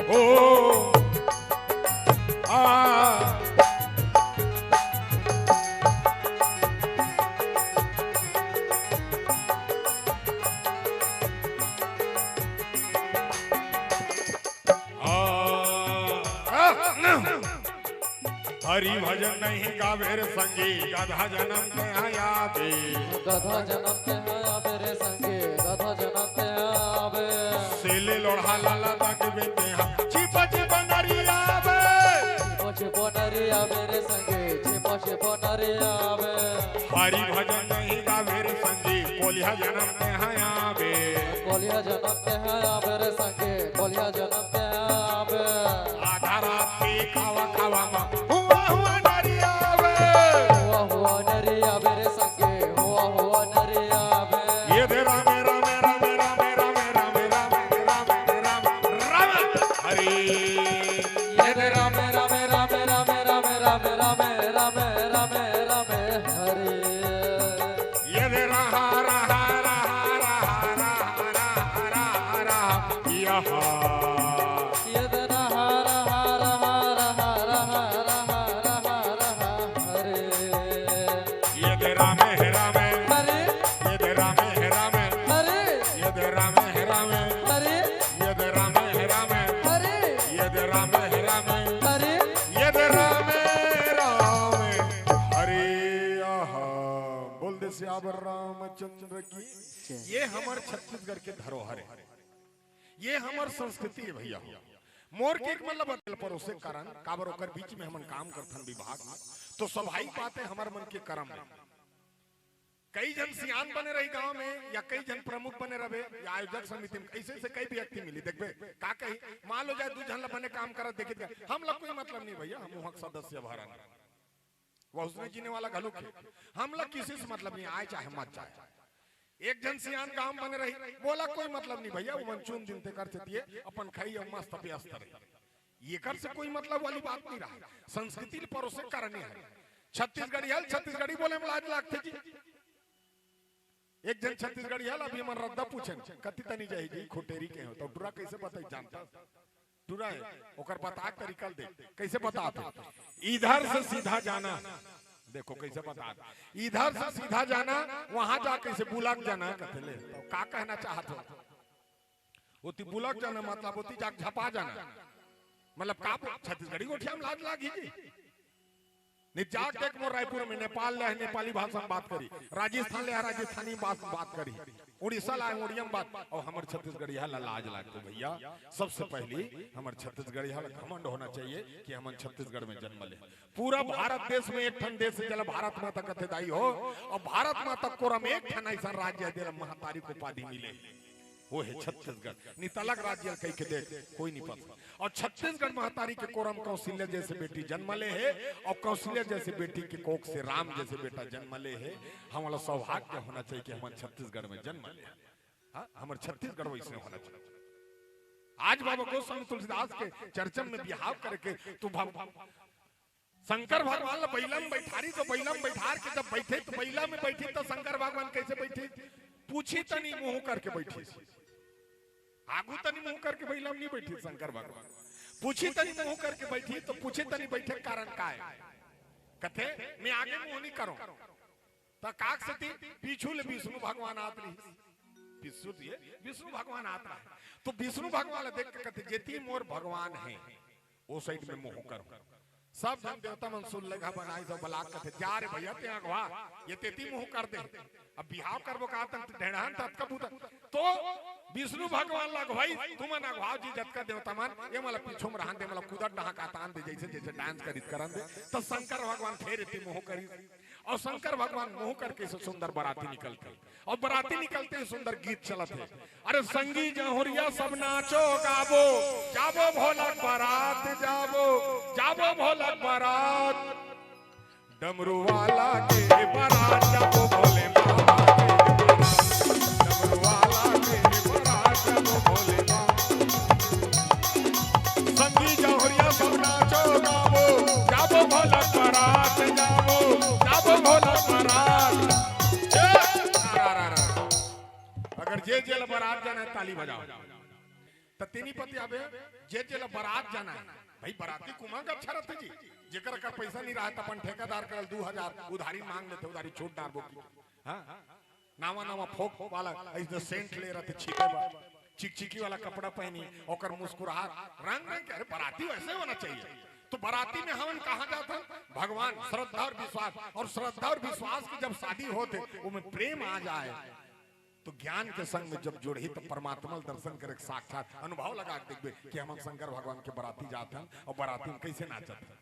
ओ, आ। आ, आ, न। हरि भजन नहीं गावे रे संगी, गधा जनम ते आवे। गधा जनम ते आवे रे संगी, गधा जनम ते आवे। सेले लोढ़ा लाला तक बेते हा, छिपा छिपा नरिया आवे। छिपा छिपा नरिया आवे रे संगी, छिपा छिपा नरिया आवे। हरि भजन नहीं गावे रे संगी, कोलिहा जनम ते आवे। कोलिहा जनम ते आवे रे संगी, कोलिहा जनम ते आवे। आधा रात के खावा खावा मा हुआ हुआ नरिया आवे। हुआ हुआ नरिया आवे रे संगी, हुआ हुआ नरिया आवे। ये दे रामे, रामे, रामे, रामे, हरि। ये दे रामे, रामे, रामे, हरि। ये दे रहा, रहा, रहा, यहाँ। ये दे रहा, रहा, रहा, हरे। ये दे रामे, हे रामे। हरे। ये दे रामे, हे रामे। हरे। ये दे रामे, हे रामे। हरे। ये दे रामे, हे रामे। हरे। ये दे रामे, हे रामे। हरे। ये दे रामे, रामे। हरे। आहा। बोल दे सियावर रामचंद्र की। जय। ये हमर छत्तीसगढ़ के धरोहर हे, ये हमर संस्कृति हे भैया। मोर के एक मतलब बदल परोसे कारण काबर ओकर बीच में हमन काम करथन विभाग में, तो स्वाभाविक बात हे हमर मन के करम में। कई झन सियान बने रही गांव में, या कई झन प्रमुख बने रहे, या आयोजक समिति में, अइसे अइसे कई व्यक्ति मिली, देखबे, का कही, मान लो जाए दू झन ला बने काम करत देखित गए, हमला कोई मतलब नहीं भैया, हम उहाँ के सदस्य भरन। वइसने जीने वाला घलो हे। हमला किसी से मतलब नहीं, आए चाहे मत जाए। एक झन सियान गांव बने रही, मोला कोई मतलब नहीं भैया, वो मन चुन दिन ते कर चेतिए, अपन खाई अउ मस्त व्यस्त रही। एकर से कोई मतलब वाली बात नहीं रहा। संस्कृति ल परोसे करने हे। छत्तीसगढ़ी हल, छत्तीसगढ़ी बोले में लाज लागथे जी। एक झन छत्तीसगढ़ी हल, अभी हमन रद्दा पूछेन, कति तनी जाही जी, खुटेरी के हो, तो टुरा कइसे बताही जानता? टुरा हे, ओकर बता के तरीका ल देख, कइसे बतात हे। इधर से सीधा जाना, देखो कइसे बतात हे। इधर से सीधा जाना, वहां जा कइसे बुलक जाना, कथे ले, तो का कहना चाहत हो? ओती बुलक जाना मतलब ओती जाके झपा जाना। मतलब का बो-, छत्तीसगढ़ी गोठिया में लाज लागी जी? नहीं जाके देख मोर रायपुर में नेपाल ले हे, नेपाली भाषा में बात करी, राजस्थान ले हे, राजस्थानी बात, बात करी, उड़ीसा ला हे, उड़िया में बात, अउ हमर छत्तीसगढ़िया ला लाज लागथे भैया। सबसे पहली हमर छत्तीसगढ़िया ला घमंड होना चाहिए कि हमन छत्तीसगढ़ में जन्म ले। पूरा भारत देश में एक ठन देश हे, जेला भारत माता कथे दाई हो, अउ भारत माता कोरम एक ठन अइसन राज्य हे, जेला महतारी के उपाधि मिले हे। वो हे छत्तीसगढ़। नितलक राज्य ल कहि के देख, कोई नहीं पता। अउ छत्तीसगढ़ महतारी के कोरम कौशल्या जइसे बेटी जन्म ले हे, अउ कौशल्या जइसे बेटी के कोख से राम जइसे बेटा जन्म ले हे। हमला सौभाग्य होना चाहिए कि हमन छत्तीसगढ़ में जन्म ले। हाँ, हमर छत्तीसगढ़ वइसने होना चाहिए। आज बाबा गोस्वामी तुलसीदास के चर्चा में बिहाव करके तू भग-, शंकर भगवान ला बइला में बइठारी, तो बइला में बइठार के जब बइठे, तो बइला में बइठी, तो शंकर भगवान कइसे बइठी? पूछी तनी मुंह करके बइठी। आगू तनी मुंह करके बइला में नहीं बइठी शंकर भगवान। पूछी तनी मुंह करके बइठी, तो पूछे तनी बइठे के कारण का हे? कथे, मैं आगे मुंह नहीं करों। त काक सेती पीछू ले विष्णु भगवान आत रहिस। पीछू ले विष्णु भगवान आत रहे। तो विष्णु भगवान ला देख के कथे, "जेती मोर भगवान हे, ओ साइड में मुंह करों।" सब झन देवता मन सुन लेगा बनाई सब बलाक कथे, "जा रे भैया, ते अगवा, ये तेती मुंह कर दे। अब बिहाव करबो का तन ढेढ़ान ततका बुता।" तो विष्णु भगवान ला अगवाई, "तुमन अगवाव जी जतका देवता मन, ये मला पीछू में रहन दे, मला कुदत डहा का तान दे, जइसे जइसे डांस करित करन दे।" तो शंकर भगवान फेर एती मुंह करिस। अउ शंकर भगवान मुंह करके से सुंदर बराती निकलथे। अउ बराती निकलथे सुंदर गीत चलत हे, "अरे संगी जहुरिया सब नाचो गावो, जावो भोला के बरात जावो, जावो भोला के बरात। डमरू वाला के बरात जावो भोले बाबा के बरात। डमरू वाला के बरात जावो भोले बाबा।" संगी जहुरिया सब नाचो गावो, जावो भोला के बरात जावो, जावो भोला के बरात। ए, रा, रा, रा, रा। अगर जे जेला बरात जाना हे, ताली बजाव। त तेनी पति आबे, जे जेला बरात जाना हे। भाई, बराती कुमा के अच्छा रहिथे जी। जेकर कर पइसा नहीं रहा, त अपन ठेकेदार कर दू हजार उधारी मांग लेथे, उधारी छूट डारबो की। हाँ? नावा नावा फोक वाला, अइसने सेंट ले रहिथे, छींके वाला, चिकचिकी वाला कपड़ा पहिनी, ओकर मुस्कुराहट, रंग रंग के। अरे, बराती वइसे होना चाहिए। तो बराती में हमन कहाँ जात हन? भगवान, श्रद्धा अउ विश्वास। अउ श्रद्धा अउ विश्वास की जब शादी होथे, ओमे प्रेम आ जाए, तो ज्ञान के संग में जब जुड़ही, तो परमात्मा ल दर्शन करे के साक्षात अनुभव लगा के देखबे कि हमन शंकर भगवान के बराती जात हन अउ बराती में कइसे नाचत हन।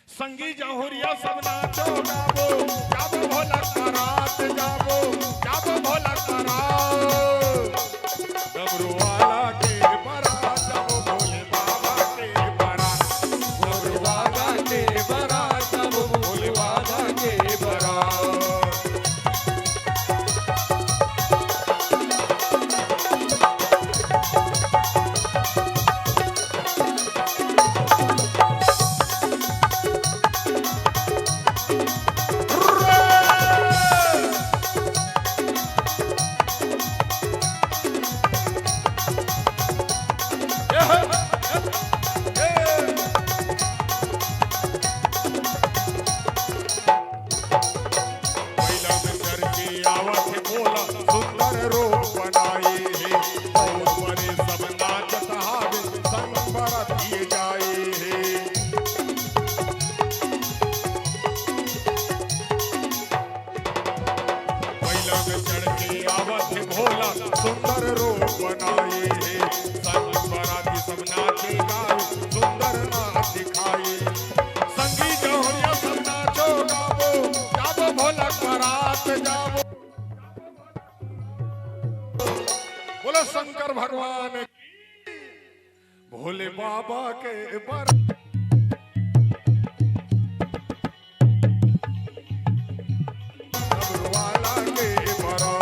संगी जहुरिया सब नाचो गावो, जावो भोला के बरात जावो, जावो भोला के बरात। डमरू वाला के बरात जावो, भोले बाबा के बरात। डमरू वाला के बरात जावो, भोले बाबा के बरात। पहिला में चढ़ के आवत हे भोला, सुंदर रूप बनाए हे। अउ बरे सब नाचत हावे, संग बराती जाए हे। पहिला में चढ़ के आवत हे भोला, सुंदर रूप बनाए हे। संग बराती सब नाचे गावे, सुंदर नाच दिखाए। संगी जहुरिया सब नाचो गावो, जावो भोला के बरात जावो। बोलो शंकर भगवान की, भोले बाबा के बर-, डमरू वाला के बरात।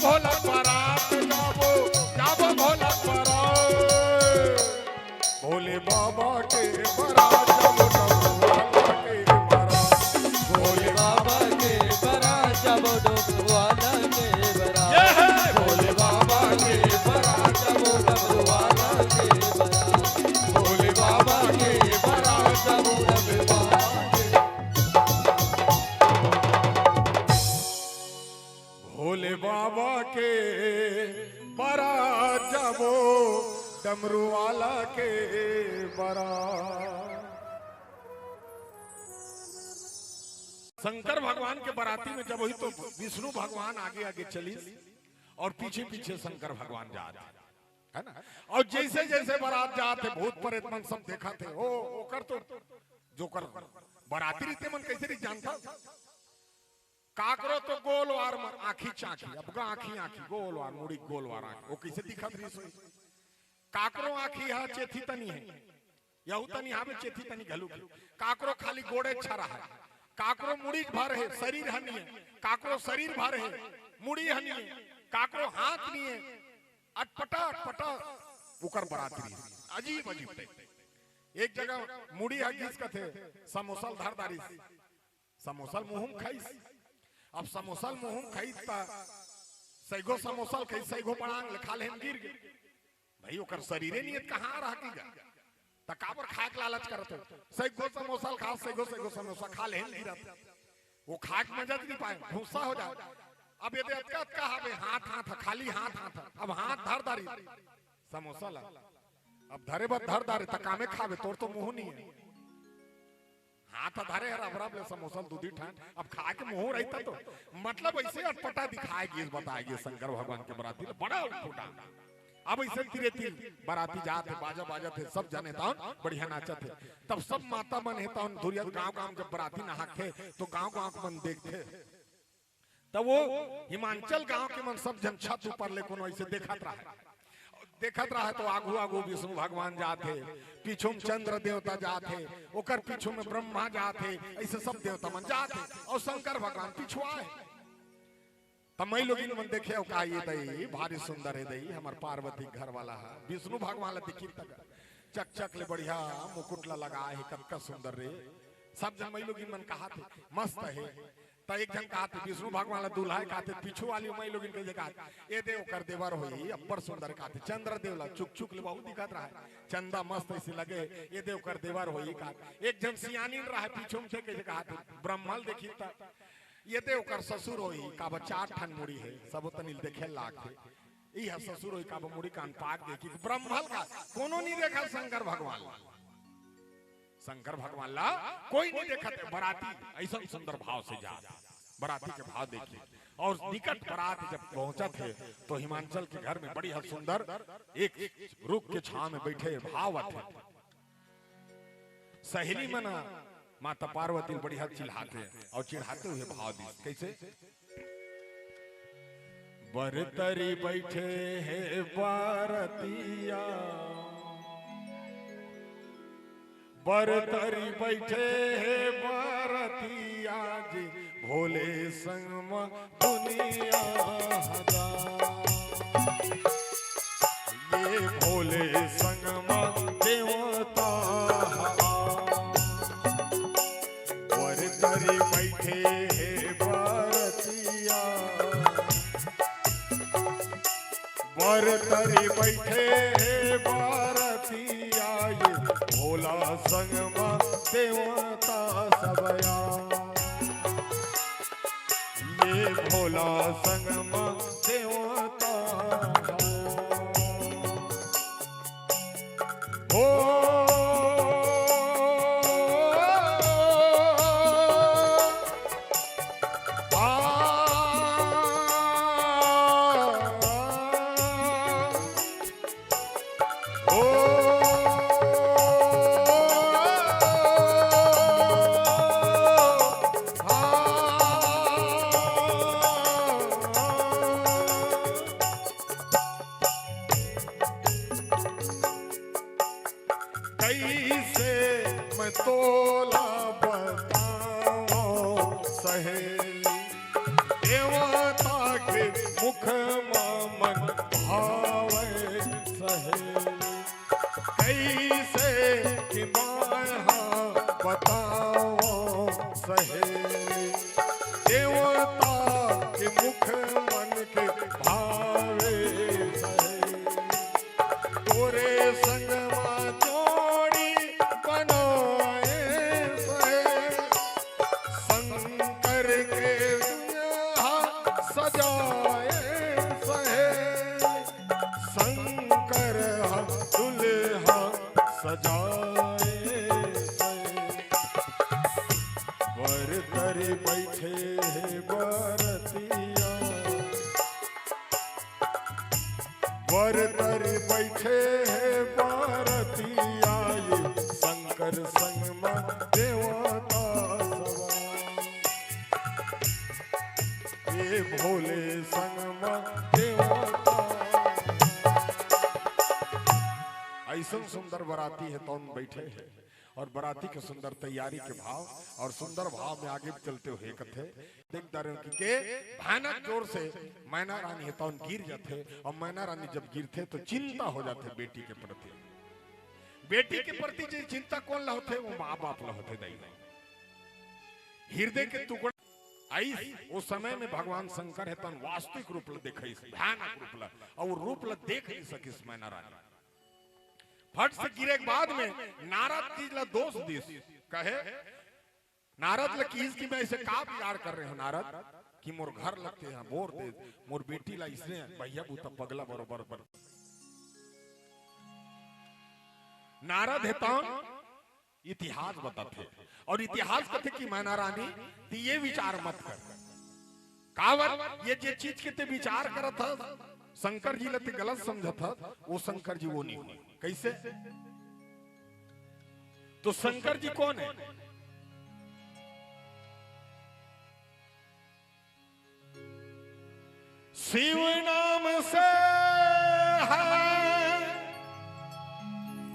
भोला बारात जाबो, जाबो भोला बारात। भोले बाबा के बारात जाबो, डमरू वाला के बारात। भोले बाबा के बारात जाबो, डमरू वाला के बारात। ये है भोले बाबा के बारात जाबो, डमरू वाला के बारात। भोले बाबा के बारात जाबो, डमरू वाला के। भोले बाबा के बारात जाबो, डमरू वाला के बारात। शंकर भगवान के बाराती में जब होही तो विष्णु भगवान आगे आगे चलिस और पीछे पीछे शंकर भगवान जात हे, है ना? और जैसे जैसे बारात जात हे, भूत प्रेत मन सब देखत हे, ओ ओकर तो जोकर बाराती रहिथे मन कैसे रहिथे जानथस? काकरो तो गोल वार म आँखी चाँखी, अब गा आँखी आँखी, गोल वार, मुड़ी गोल वार आँखी, ओ कैसे दिखत रहिस होही? काकरो आँखी ह चेथी तनी हे, यहू तनी हावे चेथी तनी घलुक हे। काकरो खाली गोड़े छरा हे, काकरो मुड़ी भर हे, शरीर ह नी हे, काकरो शरीर भर हे, मुड़ी ह नी हे, काकरो हाथ नी हे, अटपटा अटपटा ओकर बाराती रहिस। अजीब अजीब टाइप। एक जगह मुड़ी ह गिस कथे, समोसा ल धर डारिस, समोसा ल मुँह म खाइस। अब समोसा ल मुँह म खाइस त सैगो समोसा ल खाइस, सैगो बड़ांग ले खा लेहे म गिर गे। भाई ओकर शरीरे नियत कहाँ रह गे गा? त काबर खाए के लालच करत हो? सैगो समोसा ल खा, सैगो सैगो समोसा खा लेहे म गिरत। वो खाए के मजा नी पाए, भूसा हो जाए। अब ये दे अतका अतका हावे, हाथ हाथ ह, खाली हाथ हाथ ह। अब हाथ धर डारिस समोसा ला, अब धरे बर धर डारे त कामे खावे, तोर तो मुँह नी हे। हाथ धरे हे रब रब ले समोसा ल दूधी ठान, अब खाए के मुँह रहिता तो। मतलब ऐसे अटपटा दिखाए गिस, बताए गिस शंकर भगवान के बाराती ल, बड़ा उठोटा। अब ऐसे तीरे तीर बाराती जात हे, बाजा बाजत हे, सब जने तौन बढ़िया नाचत हे। तब सब माता मन हे तौन धुरिया गाँव गाँव जब बाराती नहाथे तो गाँव गाँव के मन देखथे। त वो हिमांचल गांव के मन सब झन छत ऊपर ले कोनो ऐसे देखत रहय, देखत रहय तो आगू आगू विष्णु भगवान जात हे, पीछू में चंद्र देवता जात हे, ओकर पीछू में ब्रह्मा जात हे, ऐसे सब देवता मन जात हे और शंकर भगवान पिछुआ हे। त मई लोगिन मन देखे अउ का ये दई भारी सुंदर हे दई, हमर पार्वती घर वाला हे, विष्णु भगवान ला देखी तक चकचक ले बढ़िया मुकुट ला लगाए हे, कतका सुंदर रे। सब जन मई लोगिन मन कहात हे मस्त हे। त एक झन कहात हे विष्णु भगवान ला दूल्हा हे, कहात हे पीछू वाली मई लोगिन कहिथे, कहात हे ए दे ओकर देवर होही, अब्बड़ सुंदर, कहात हे चंद्र देव ला चुक चुक ले बहुत दिखत रहय, चंदा मस्त ऐसे लगे, ए दे ओकर देवर होही, कहात हे एक झन सियानिन रहय पीछू में थे, कहिथे कहात हे ब्रह्मा ल देखी त ए दे ओकर ससुर होही, काबर चार ठन मुड़ी हे, सबो तनी ल देखे लाग हे। इहा ससुर होही काबर मुड़ी कान पाक देखी, ब्रह्मा ल का कोनो नी देखा शंकर भगवान ला। शंकर भगवान ला कोई नी देखत हे। बराती ऐसन सुंदर भाव से जात, बराती के भाव देखी। और निकट बरात जब पहुंचत हे तो हिमांचल के घर में बढ़िया सुंदर एक रुख के छांव में बैठे भाव आथे। सहेली मन माता पार्वती ल बढ़िया चिल्हाथे और चिढ़ाते हुए भाव दिस। कैसे? बर तरी बैठे हे बरतिया, बर तरी बैठे हे बरतिया जी, भोले संग म दुनिया हजार। ये भोले संग म देवता हजार। बर तरी बैठे हे बरतिया, बर तरी बैठे हे बरतिया, ये भोला संग म देवता सब आय। ये भोला संग म देवता हो। आ, ओ, आ, कैसे मैं तोला बताऊं सहेली, देवता के मुख मन भावे सहेली, कइसे कि मैं हाँ बतावों सहेली, देवता के मुख मन के भावे सहेली। तोरे संग मा जोड़ी बनाए सहेली, शंकर के दुल्हा सजाए सहेली, शंकर हा दुल्हा सजाए सहेली। वर तरी बैठे हे बरतिया, वर तरी बैठे हे बरतिया, ये शंकर संग मा देवता सवार, ये भोले संग मा देवता। अइसन सुंदर बराती हे, तौन बैठे हे। और बराती के सुंदर तैयारी के भाव और सुंदर भाव में आगे चलते हुए कथे, देख दारे कि के भयानक जोर से मैना रानी हे तौन गिर जाथे, और मैना रानी जब गिरथे तो चिंता हो जाथे बेटी के प्रति। बेटी के प्रति जे चिंता कोन ला होथे, वो माँ बाप ला होथे दाई। हृदय के टुकड़ा आइस, उस समय में भगवान शंकर हे तौन वास्तविक रूप ला देखइस, भयानक रूप ला, और वो रूप ला देख नहीं सकिस मैना रानी। फट से गिरे के बाद में नारद जी ला दोष दिस, कहे, नारद ला किहिस कि मैं अइसे का बिगाड़ कर रहे हो नारद, कि मोर घर लगते हैं बोर दे, मोर बेटी ला इसने भैया बूता पगला बरोबर बर। नारद हे तौन इतिहास बताथे, और इतिहास कथे कि मैना रानी, ती ये विचार मत कर। काबर, ये जे चीज के ते विचार करत हस, शंकर जी ला ते गलत समझत हस, वो शंकर जी वो नहीं हुए। कैसे? तो शंकर जी कौन है? शिव नाम से है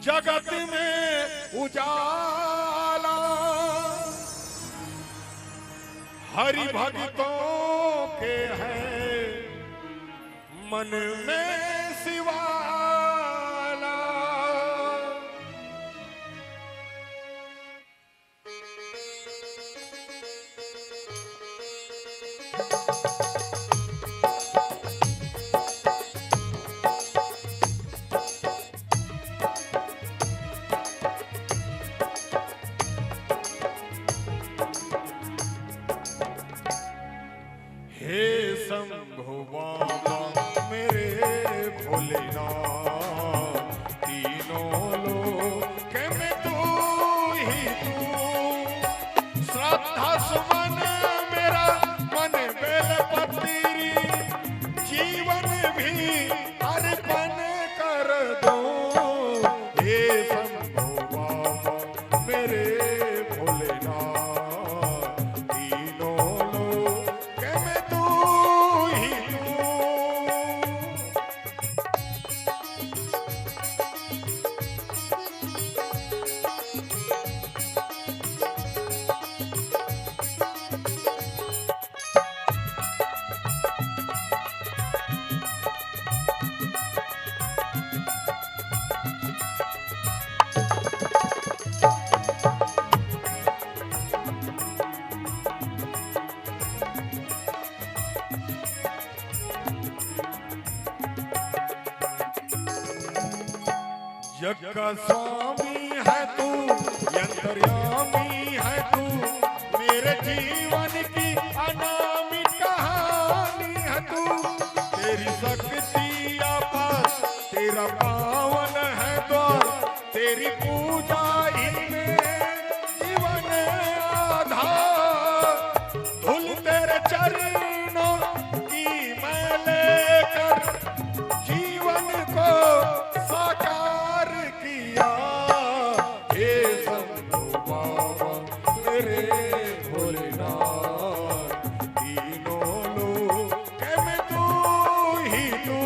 जगत में उजाला, हरि भक्तों के है मन में शिवाला। हे शंभु बाबा मेरे भोलेनाथ, तीनों लोक में तू ही तू। श्रद्धा सुमन मेरा मन बेल पत्री, जीवन भी अर्पण कर दूं। हे शंभो बाबा मेरे भोलेनाथ, तीनों लोक में तू ही तू। जग का स्वामी है तू, अंतर्यामी है तू, मेरे जीवन की अनामिक कहानी है तू। तेरी शक्ति अपार, तेरा पावन है द्वार, तेरी पूजा ही में जीवन आधार। धूल तेरे चरणों की मैं लेकर जीवन को साकार किया। हे शंभो बाबा मेरे भोलेनाथ, तीनों लोक में तू ही तू।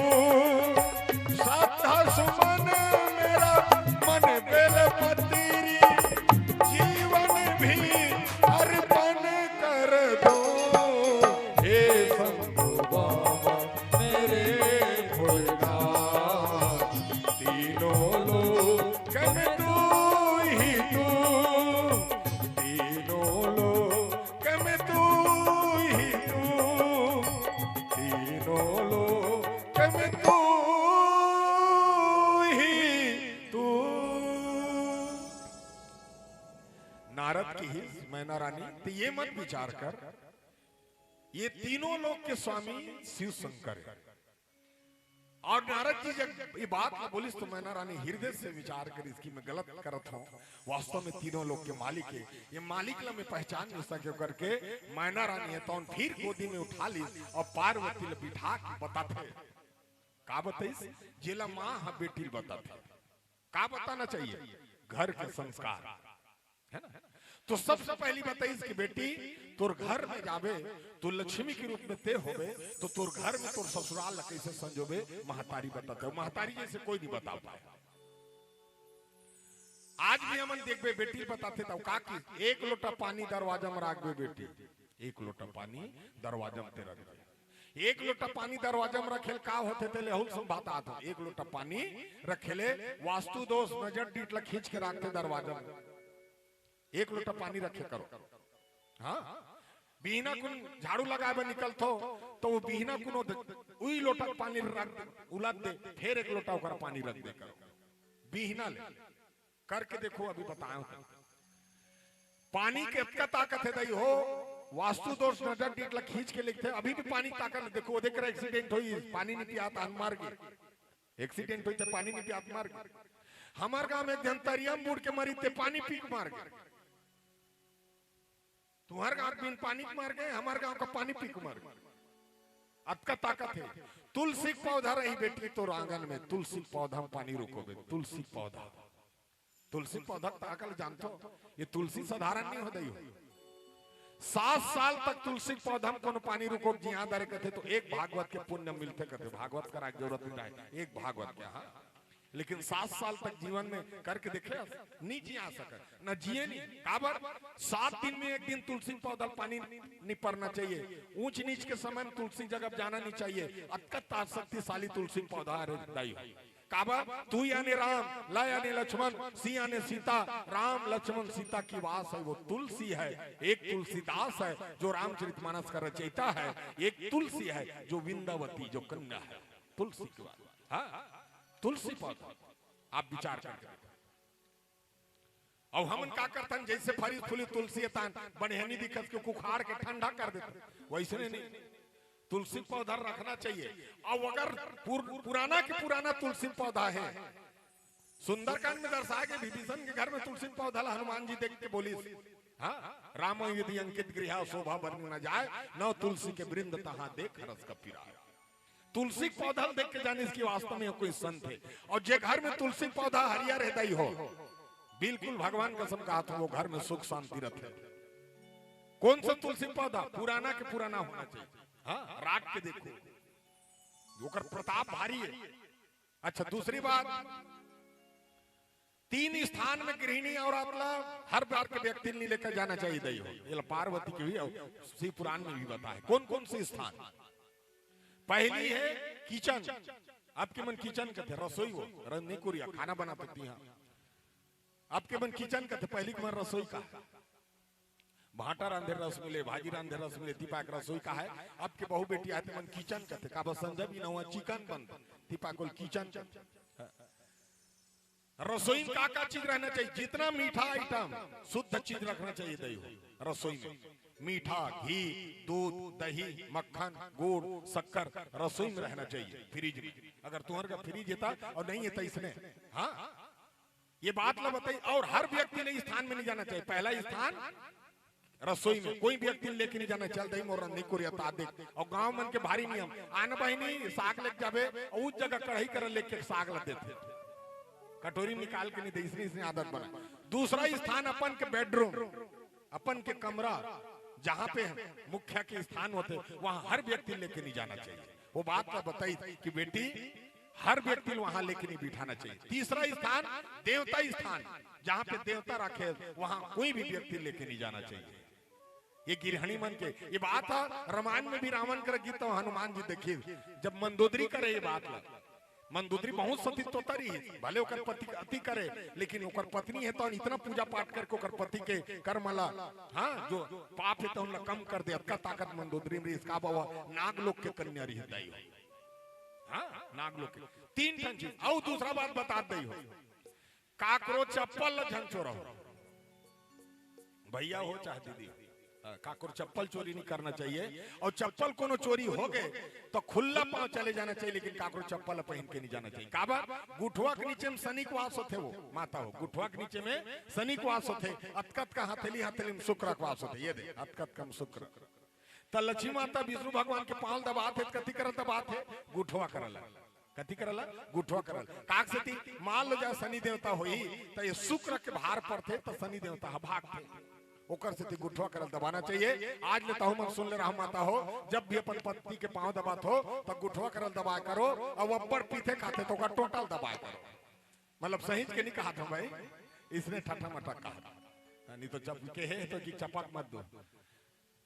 श्रद्धा सुमन मेरा मन बेल पत्री, जीवन भी अर्पण कर दूं। हे शंभो बाबा मेरे में तू ही तू। नारद कहिस, मैना रानी, त ये मत विचार कर, ये तीनों लोक के स्वामी शिव शंकर हे। अउ नारद जी जब ये बात ला बोलिस, त मैना रानी हृदय से विचार करिस कि मैं गलत करत हंव, वास्तव में तीनों लोक के मालिक हे, ये मालिक ला मैं पहचान नइ सकेंव करके मैना रानी हे तौन फिर गोदी में उठा लिस अउ पार्वती ला बिठा के बताथे। का बताइस? जेला माँ ह बेटी ल बताथे। का बताना चाहिए? घर के संस्कार, है ना? तो सबसे पहली बताइस कि बेटी, तोर घर में जाबे, तो लक्ष्मी के रूप में ते होबे, तो तोर घर में तोर ससुराल ला कैसे संजोबे, महतारी बताथे। महतारी जैसे कोई नहीं बता पाए। आज भी हमन देखबे, बेटी ल बताथे, त का कहिस, एक लोटा पानी दरवाजा में राखबे बेटी, एक लोटा पानी दरवाजा में ते रख दे। एक लोटा पानी दरवाजा में रखे ले का होथे, तेला अउ समझाथंव। एक लोटा पानी रखे ले, वास्तु दोष, नजर डीठ ला खींच के राखथे दरवाजा में। एक लोटा पानी रखे करो। हाँ, बिहना कुन झाड़ू लगाए बर निकलथो, त वो बिहना कुन ओ द-, उही लोटा पानी रख दे, उलद दे, फेर एक लोटा ओकर पानी रख दे करो। बिहना ले करके देखो, अभी बताएंव। पानी के अतका ताकत हे दाई हो, वास्तु दोष, नजर डीठ ला खींच के लेगथे, अभी भी पानी ताकत हे। देखो, ओदे करा accident होइस, पानी नइ पियात हन, मर गे। Accident होइस त पानी नइ पियात मर गे। हमर गांव में एक झन तरिया में बूड़ के मरिस ते पानी पी के मर गे। तुंहर गांव के बिन पानी के मर गे, हमर गांव के पानी पी के मर गे। अतका ताकत हे। तुलसी के पौधा रही बेटी तोर आंगन में, तुलसी के पौधा में पानी रोकबे, तुलसी के पौधा। तुलसी के पौधा के ताकत ल जानथो? ये तुलसी साधारण नइ हो दाई हो। सात साल तक तुलसी के पौधा में कोनो पानी रोकबे, जियां डारे कथे, त एक भागवत के पुण्य मिलथे कथे। भागवत कराए के जरूरत नइ रहे, एक भागवत के, हाँ। लेकिन सात साल तक जीवन में करके देखे, नइ जिया सके, न जिए नइ। काबर? सात दिन में एक दिन तुलसी के पौधा ल पानी नइ परना चाहिए। ऊंच नीच के समय में तुलसी जगह जाना नइ चाहिए। अतका ताकत शक्तिशाली तुलसी के पौधा हे रे दाई हो। काबर? तू यानी राम, ल यानी लक्ष्मण, सी यानी सीता। राम, लक्ष्मण, सीता की वास हे, वो तुलसी हे। एक तुलसीदास हे जो रामचरितमानस का रचयिता हे, एक तुलसी हे जो विंदावती, जो कन्या हे। तुलसी की वास, हाँ, तुलसी पौधा। आप विचार करके देखो। अउ हमन का करथन, जैसे फरी फूली तुलसी हे तहां बढ़िया नइ दिखत, के उखाड़ के ठंडा कर देथन, वैसने नइ, तुलसी पौधा रखना चाहिए। अउ अगर पुर-, पुराना के पुराना तुलसी पौधा हे, सुंदरकांड में दर्शाए गे, विभीषण के घर में तुलसी पौधा ला हनुमान जी देख के बोलिस, हाँ, राम यदि अंकित गृहा शोभा बरनि न जाय, नव तुलसी के वृंद तहाँ देख हरष कपि राय। तुलसी के पौधा ल देख के जानिस कि वास्तव में कोई संत हे। अउ जे घर में तुलसी के पौधा हरियर हे दाई हो, बिल्कुल भगवान कसम कहत हंव, वो घर में सुख शांति रथे। कौन सा तुलसी के पौधा? पुराना के पुराना होना चाहिए। हाँ, राख के देखो, ओकर प्रताप भारी हे। अच्छा, दूसरी बात, तीन स्थान में गृहिणी अउ औरत ला हर बार के व्यक्ति नइ लेकर जाना चाहिए दाई हो। ये ला पार्वती के भी अउ शिव पुराण में भी बताए हे। कौन कौन से स्थान? पहली हे kitchen। आपके मन kitchen कथे, रसोई हो, रंधनी कुरिया, खाना बनात होती हैं। आपके मन kitchen कथे, पहली के मन रसोई का हे। भांटा रांधे रस मिले, भाजी रांधे रस मिले, तिपा के रसोई का हे। आपके बहू बेटी आथे मन kitchen कथे, काबर संझा बिहनिया चिकन बनथे, तिपा के ओला kitchen कथे। रसोई में का का चीज रहना चाहिए? जितना मीठा item, शुद्ध चीज रखना चाहिए दाई हो रसोई में। मीठा, घी, दूध, दही, मक्खन, गुड़, शक्कर रसोई में रहना चाहिए, fridge में। अगर तुंहर का fridge हे त अउ नइ हे त इसने, हाँ, ये बात ला बताई। अउ हर व्यक्ति ल स्थान में नइ जाना चाहिए। पहला स्थान रसोई में, कोई व्यक्ति ल लेके नइ जाना चाहिए, चल दाई मोर रंधनी कुरिया त देख। अउ गांव मन के भारी नियम, आन बहिनी साग लेके जाबे, अउ उस जगह कढ़ाई करा लेके साग ला देथे, कटोरी में निकाल के नइ दे, इसने, इसने आदत बना। दूसरा स्थान अपन के bedroom, अपन के कमरा, जहां पे मुखिया के स्थान होथे, वहां हर व्यक्ति ल लेके नइ जाना चाहिए। वो बात ला बताई कि बेटी, हर व्यक्ति ल वहां लेके नइ बिठाना चाहिए। तीसरा स्थान, देवता स्थान, जहां पे देवता रखे, वहां कोई भी व्यक्ति ल लेके नइ जाना चाहिए। ये गृहिणी मन के, ये बात ह रामायण में भी रावण करा गे त हनुमान जी देखिस, जब मंदोदरी करे ये बात ला। मंदोदरी बहुत सती तोता रहिस, भले ओकर पति अति करे, लेकिन ओकर पत्नी हे त इतना पूजा पाठ करके ओकर पति के कर्म ला, हाँ, जो पाप हे त ओला कम कर दे, अतका ताकत मंदोदरी में रहिस। काबर? नाग लोक के कन्या रहिस दाई हो। हाँ, नागलोक के तीन ठन चीज। अउ दूसरा बात बता दई हो, काकरो चप्पल ल झन चोरा हो, भैया हो चाहे दीदी हो। हाँ, काकरो चप्पल चोरी नहीं करना चाहिए। और चप्पल कोनो चोरी हो गए तो खुल्ला पांव चले जाना चाहिए, लेकिन काकरो चप्पल पहन के नहीं जाना चाहिए। काबर? गुठवा के नीचे में शनि के वास होथे, वो माता हो, गुठवा के नीचे में शनि के वास होथे। अतकत का हथेली, हथेली में शुक्र के वास होथे। ये दे, अतकत का में शुक्र। त लक्ष्मी माता विष्णु भगवान के पांव दबात हे, त कति करल दबात हे? गुठवा करल। कति करल? गुठवा करल। काक सेती? मान लो जा शनि देवता होही, त ये शुक्र के भार पड़थे, त शनि देवता ह भागथे। ओकर सेती गुठवा करल दबाना चाहिए। आज ले तहू मन सुन ले रहा माता हो, जब भी अपन पति के पांव दबात हो, त गुठवा करल दबाय करो, अउ अब्बड़ पीथे खाथे त ओकर टोटल दबाय करो। मतलब सहीच के नहीं कहा था भाई, इसने ठट्ठा मटक कहा था। हाँ, नहीं तो जब कहे तो कि चपक मत दो।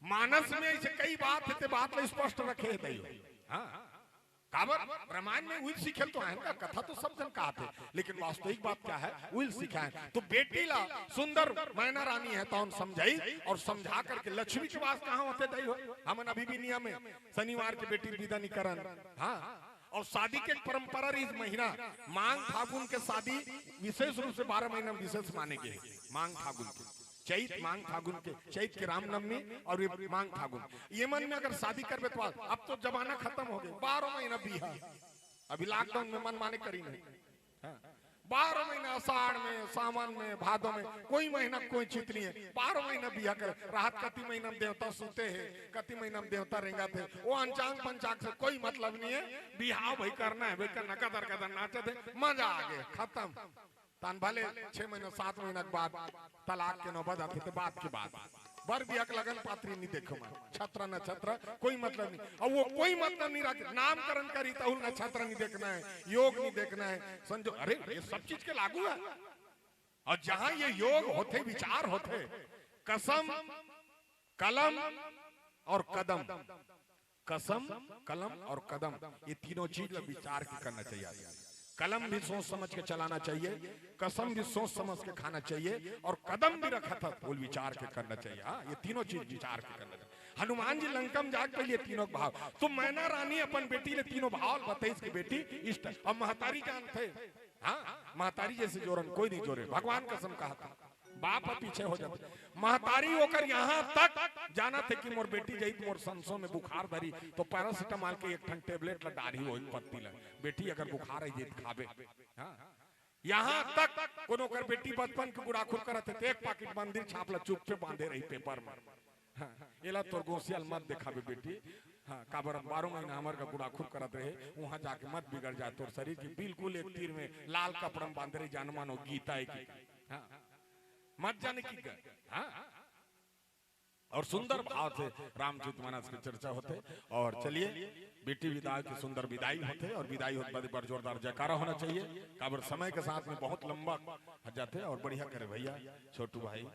मानस में ऐसे कई बात हे, ते बात ला स्पष्ट रखे हे तैयो। हाँ। काबर? रामायण में उइल सीखेल तो आयन का, कथा तो सब जन कहाथे, लेकिन वास्तविक बात क्या है, उइल सिखाए। तो बेटी ला सुंदर मैना रानी है, तौन समझाई और समझा करके लक्ष्मी के वास कहाँ होथे दई हो? हमन अभी भी नियम में शनिवार के बेटी विदा नहीं करन। हाँ। और शादी के एक परंपरा रही, इस महीना माघ फागुन के शादी विशेष रूप से बारह महीना में विशेष माने गए हैं। माघ फागुन के, चैत माघ फागुन के, चैत के रामनवमी और ये माघ फागुन, ये मन में अगर शादी करबे तो आज, अब तो जमाना खत्म हो गया, बारह महीना बिहा। अभी लॉकडाउन में मन माने करी नहीं। हाँ। बारह महीना, आषाढ़ में, सावन में, भादों में, कोई महीना कोई चित नहीं है। बारह महीना बिहा करे, राहत कति महीना में देवता सुते हे, कति महीना में देवता रेंगत हे, वो अंचांग पंचांग से कोई मतलब नहीं है। बिहाव भाई करना है, भाई करना, कदर कदर नाचत हे, मजा आ गया, खत्म। तान भले छह महीना, सात महीना के बाद तलाक के नौबत आथे, तो बात की बात। बर बिहा के लगन पात्री नहीं देखे मैं, छत्र नक्षत्र कोई मतलब नहीं। और वो कोई मतलब नहीं रखे, नामकरण करी तहु नक्षत्र नहीं देखना है, योग नहीं देखना है, संजोग, अरे ये सब चीज के लागू है। और जहां ये योग होथे, विचार होथे, कसम, कलम और कदम, कसम, कलम और कदम, ये तीनों चीज ला विचार के करना चाहिए आदमी। कलम भी सोच समझ के चलाना चाहिए, कसम भी सोच समझ के खाना चाहिए और कदम भी रखत हस, वो विचार के करना चाहिए। हाँ, ये तीनों चीज विचार के करना चाहिए। हनुमान जी लंका में जाके पहले ये तीनों भाव, तो मैना रानी अपन बेटी ले तीनों भाव बताइस कि बेटी इष्ट, अब महतारी जानथे, हाँ, महतारी जैसे जोरन कोई नहीं जोरे, भगवान कसम कहा था। बाप ह पीछे हो जाथे। महतारी ओकर यहाँ तक जानथे कि मोर बेटी जाई त मोर संसो में बुखार धरी, तो पैरासिटामोल के एक ठन टेबलेट ला डारही, वही पत्ती ला, बेटी अगर बुखार आई जाई त खाबे। हाँ। यहाँ तक कोनो ओकर बेटी बचपन के गुड़ाखुर करत हे, त एक पाकिट मंदिर छाप ला चुपके बांधे रही पेपर में। हाँ, एला तोर गोसियाल मत देखाबे बेटी। हाँ, काबर बारह महीना हमर का गुड़ाखुर करत रहे, वहां जाके मत बिगड़ जाए, तोर शरीर की बिल्कुल एक तीर में लाल कपड़ा में बांधे रही, जान मानो गीता है कि। हाँ, मत जाने की कर। हाँ, और सुंदर भाव से रामचरित मानस की चर्चा होथे। और चलिए, बेटी विदाई की सुंदर विदाई होथे और विदाई होत बदे बड़ जोरदार जयकारा होना चाहिए, काबर समय के साथ में बहुत लंबा जाथे। और बढ़िया करे भैया, छोटू भाई।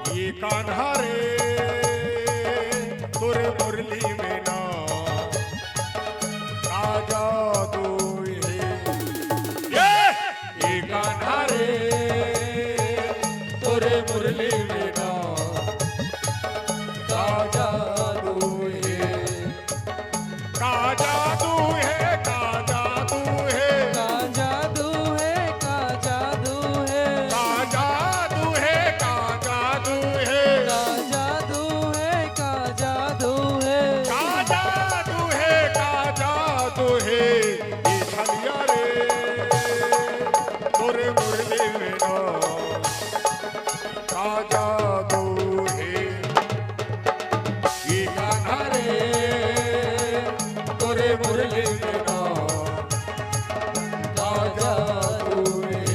ये कान्हा रे, तोरे मुरली में ना का जादू है। ये, ये कान्हा रे, तोरे मुरली में ना का जादू है। का जादू है, का जादू है। का जादू है, का जादू है। का जादू है, का जादू है। का जादू है, का जादू है। का जादू है, का जादू है। ये छलिया रे, तोरे मुरली में ना का जादू है। ये कान्हा रे, तोरे मुरली में ना का जादू है।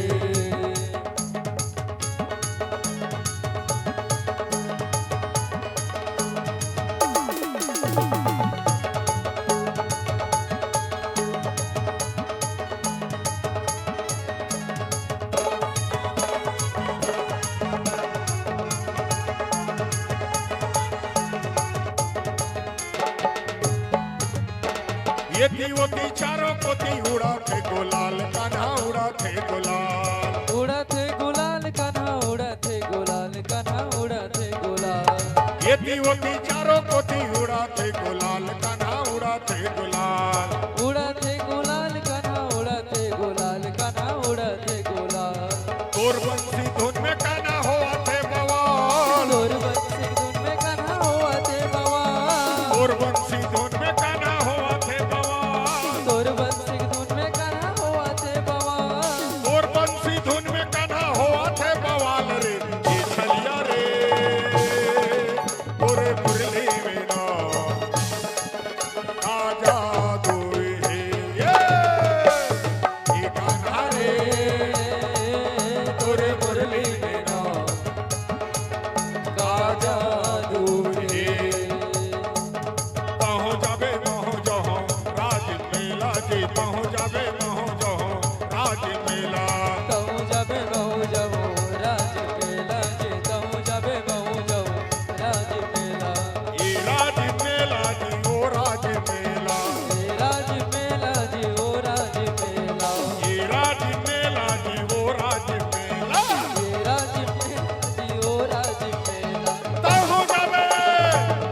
एती ओती चारों कोती उड़त हे गुलाल, कान्हा उड़त हे गुलाल। उड़त हे गुलाल कान्हा, उड़त हे गुलाल कान्हा, उड़त हे गुलाल। एती ओती चारों कोती उड़त हे गुलाल, कान्हा उड़त हे गुलाल। उड़त हे गुलाल कान्हा, उड़त हे गुलाल कान्हा, उड़त हे गुलाल। तोर बंसी धुन में कान्हा होवत हे बवाल। तोर बंसी धुन में कान्हा होवत हे बवाल। तोर बंसी धुन में कान्हा होवत हे बवाल। तोर बंसी धुन में कान्हा होवत हे बवाल। तोर बंसी धुन में कान्हा होवत हे बवाल रे, ए छलिया रे, तोरे मुरली में ना का जादू हे, ए, ए कान्हा रे, तोरे मुरली में ना का जादू हे। तहूँ जाबे महूँ जहूँ राज मेला जी, तहूँ जाबे महूँ जहूँ राज मेला। तहूँ जाबे महूँ जहूँ राज मेला जी, तहूँ जाबे महूँ जहूँ राज मेला। ए राज मेला जी, ओ राज मेला। ए राज मेला जी, ओ राज मेला। ए राज मेला जी, ओ राज मेला। ए राज मेला जी, ओ राज मेला। तहूँ जाबे,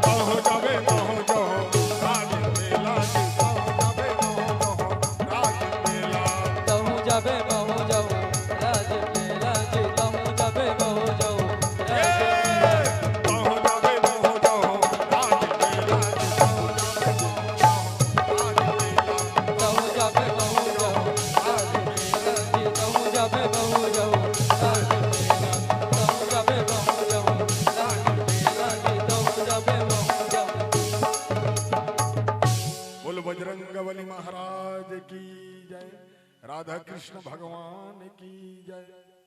तहूँ जाबे महूँ जहूँ राज मेला जी, तहूँ जाबे महूँ जहूँ राज मेला। तहूँ जाबे महूँ जहूँ राज मेला जी, तहूँ जाबे महूँ जहूँ राज मेला। ए, तहूँ जाबे महूँ जहूँ राज मेला जी, तहूँ जाबे महूँ जहूँ राज मेला। तहूँ जाबे महूँ जहूँ राज मेला जी, तहूँ जाबे महूँ जहूँ राज मेला। तहूँ जाबे महूँ जहूँ राज मेला जी, तहूँ जाबे महूँ जहूँ। बोल बजरंग बली महाराज की जय, राधा कृष्ण भगवान की जय।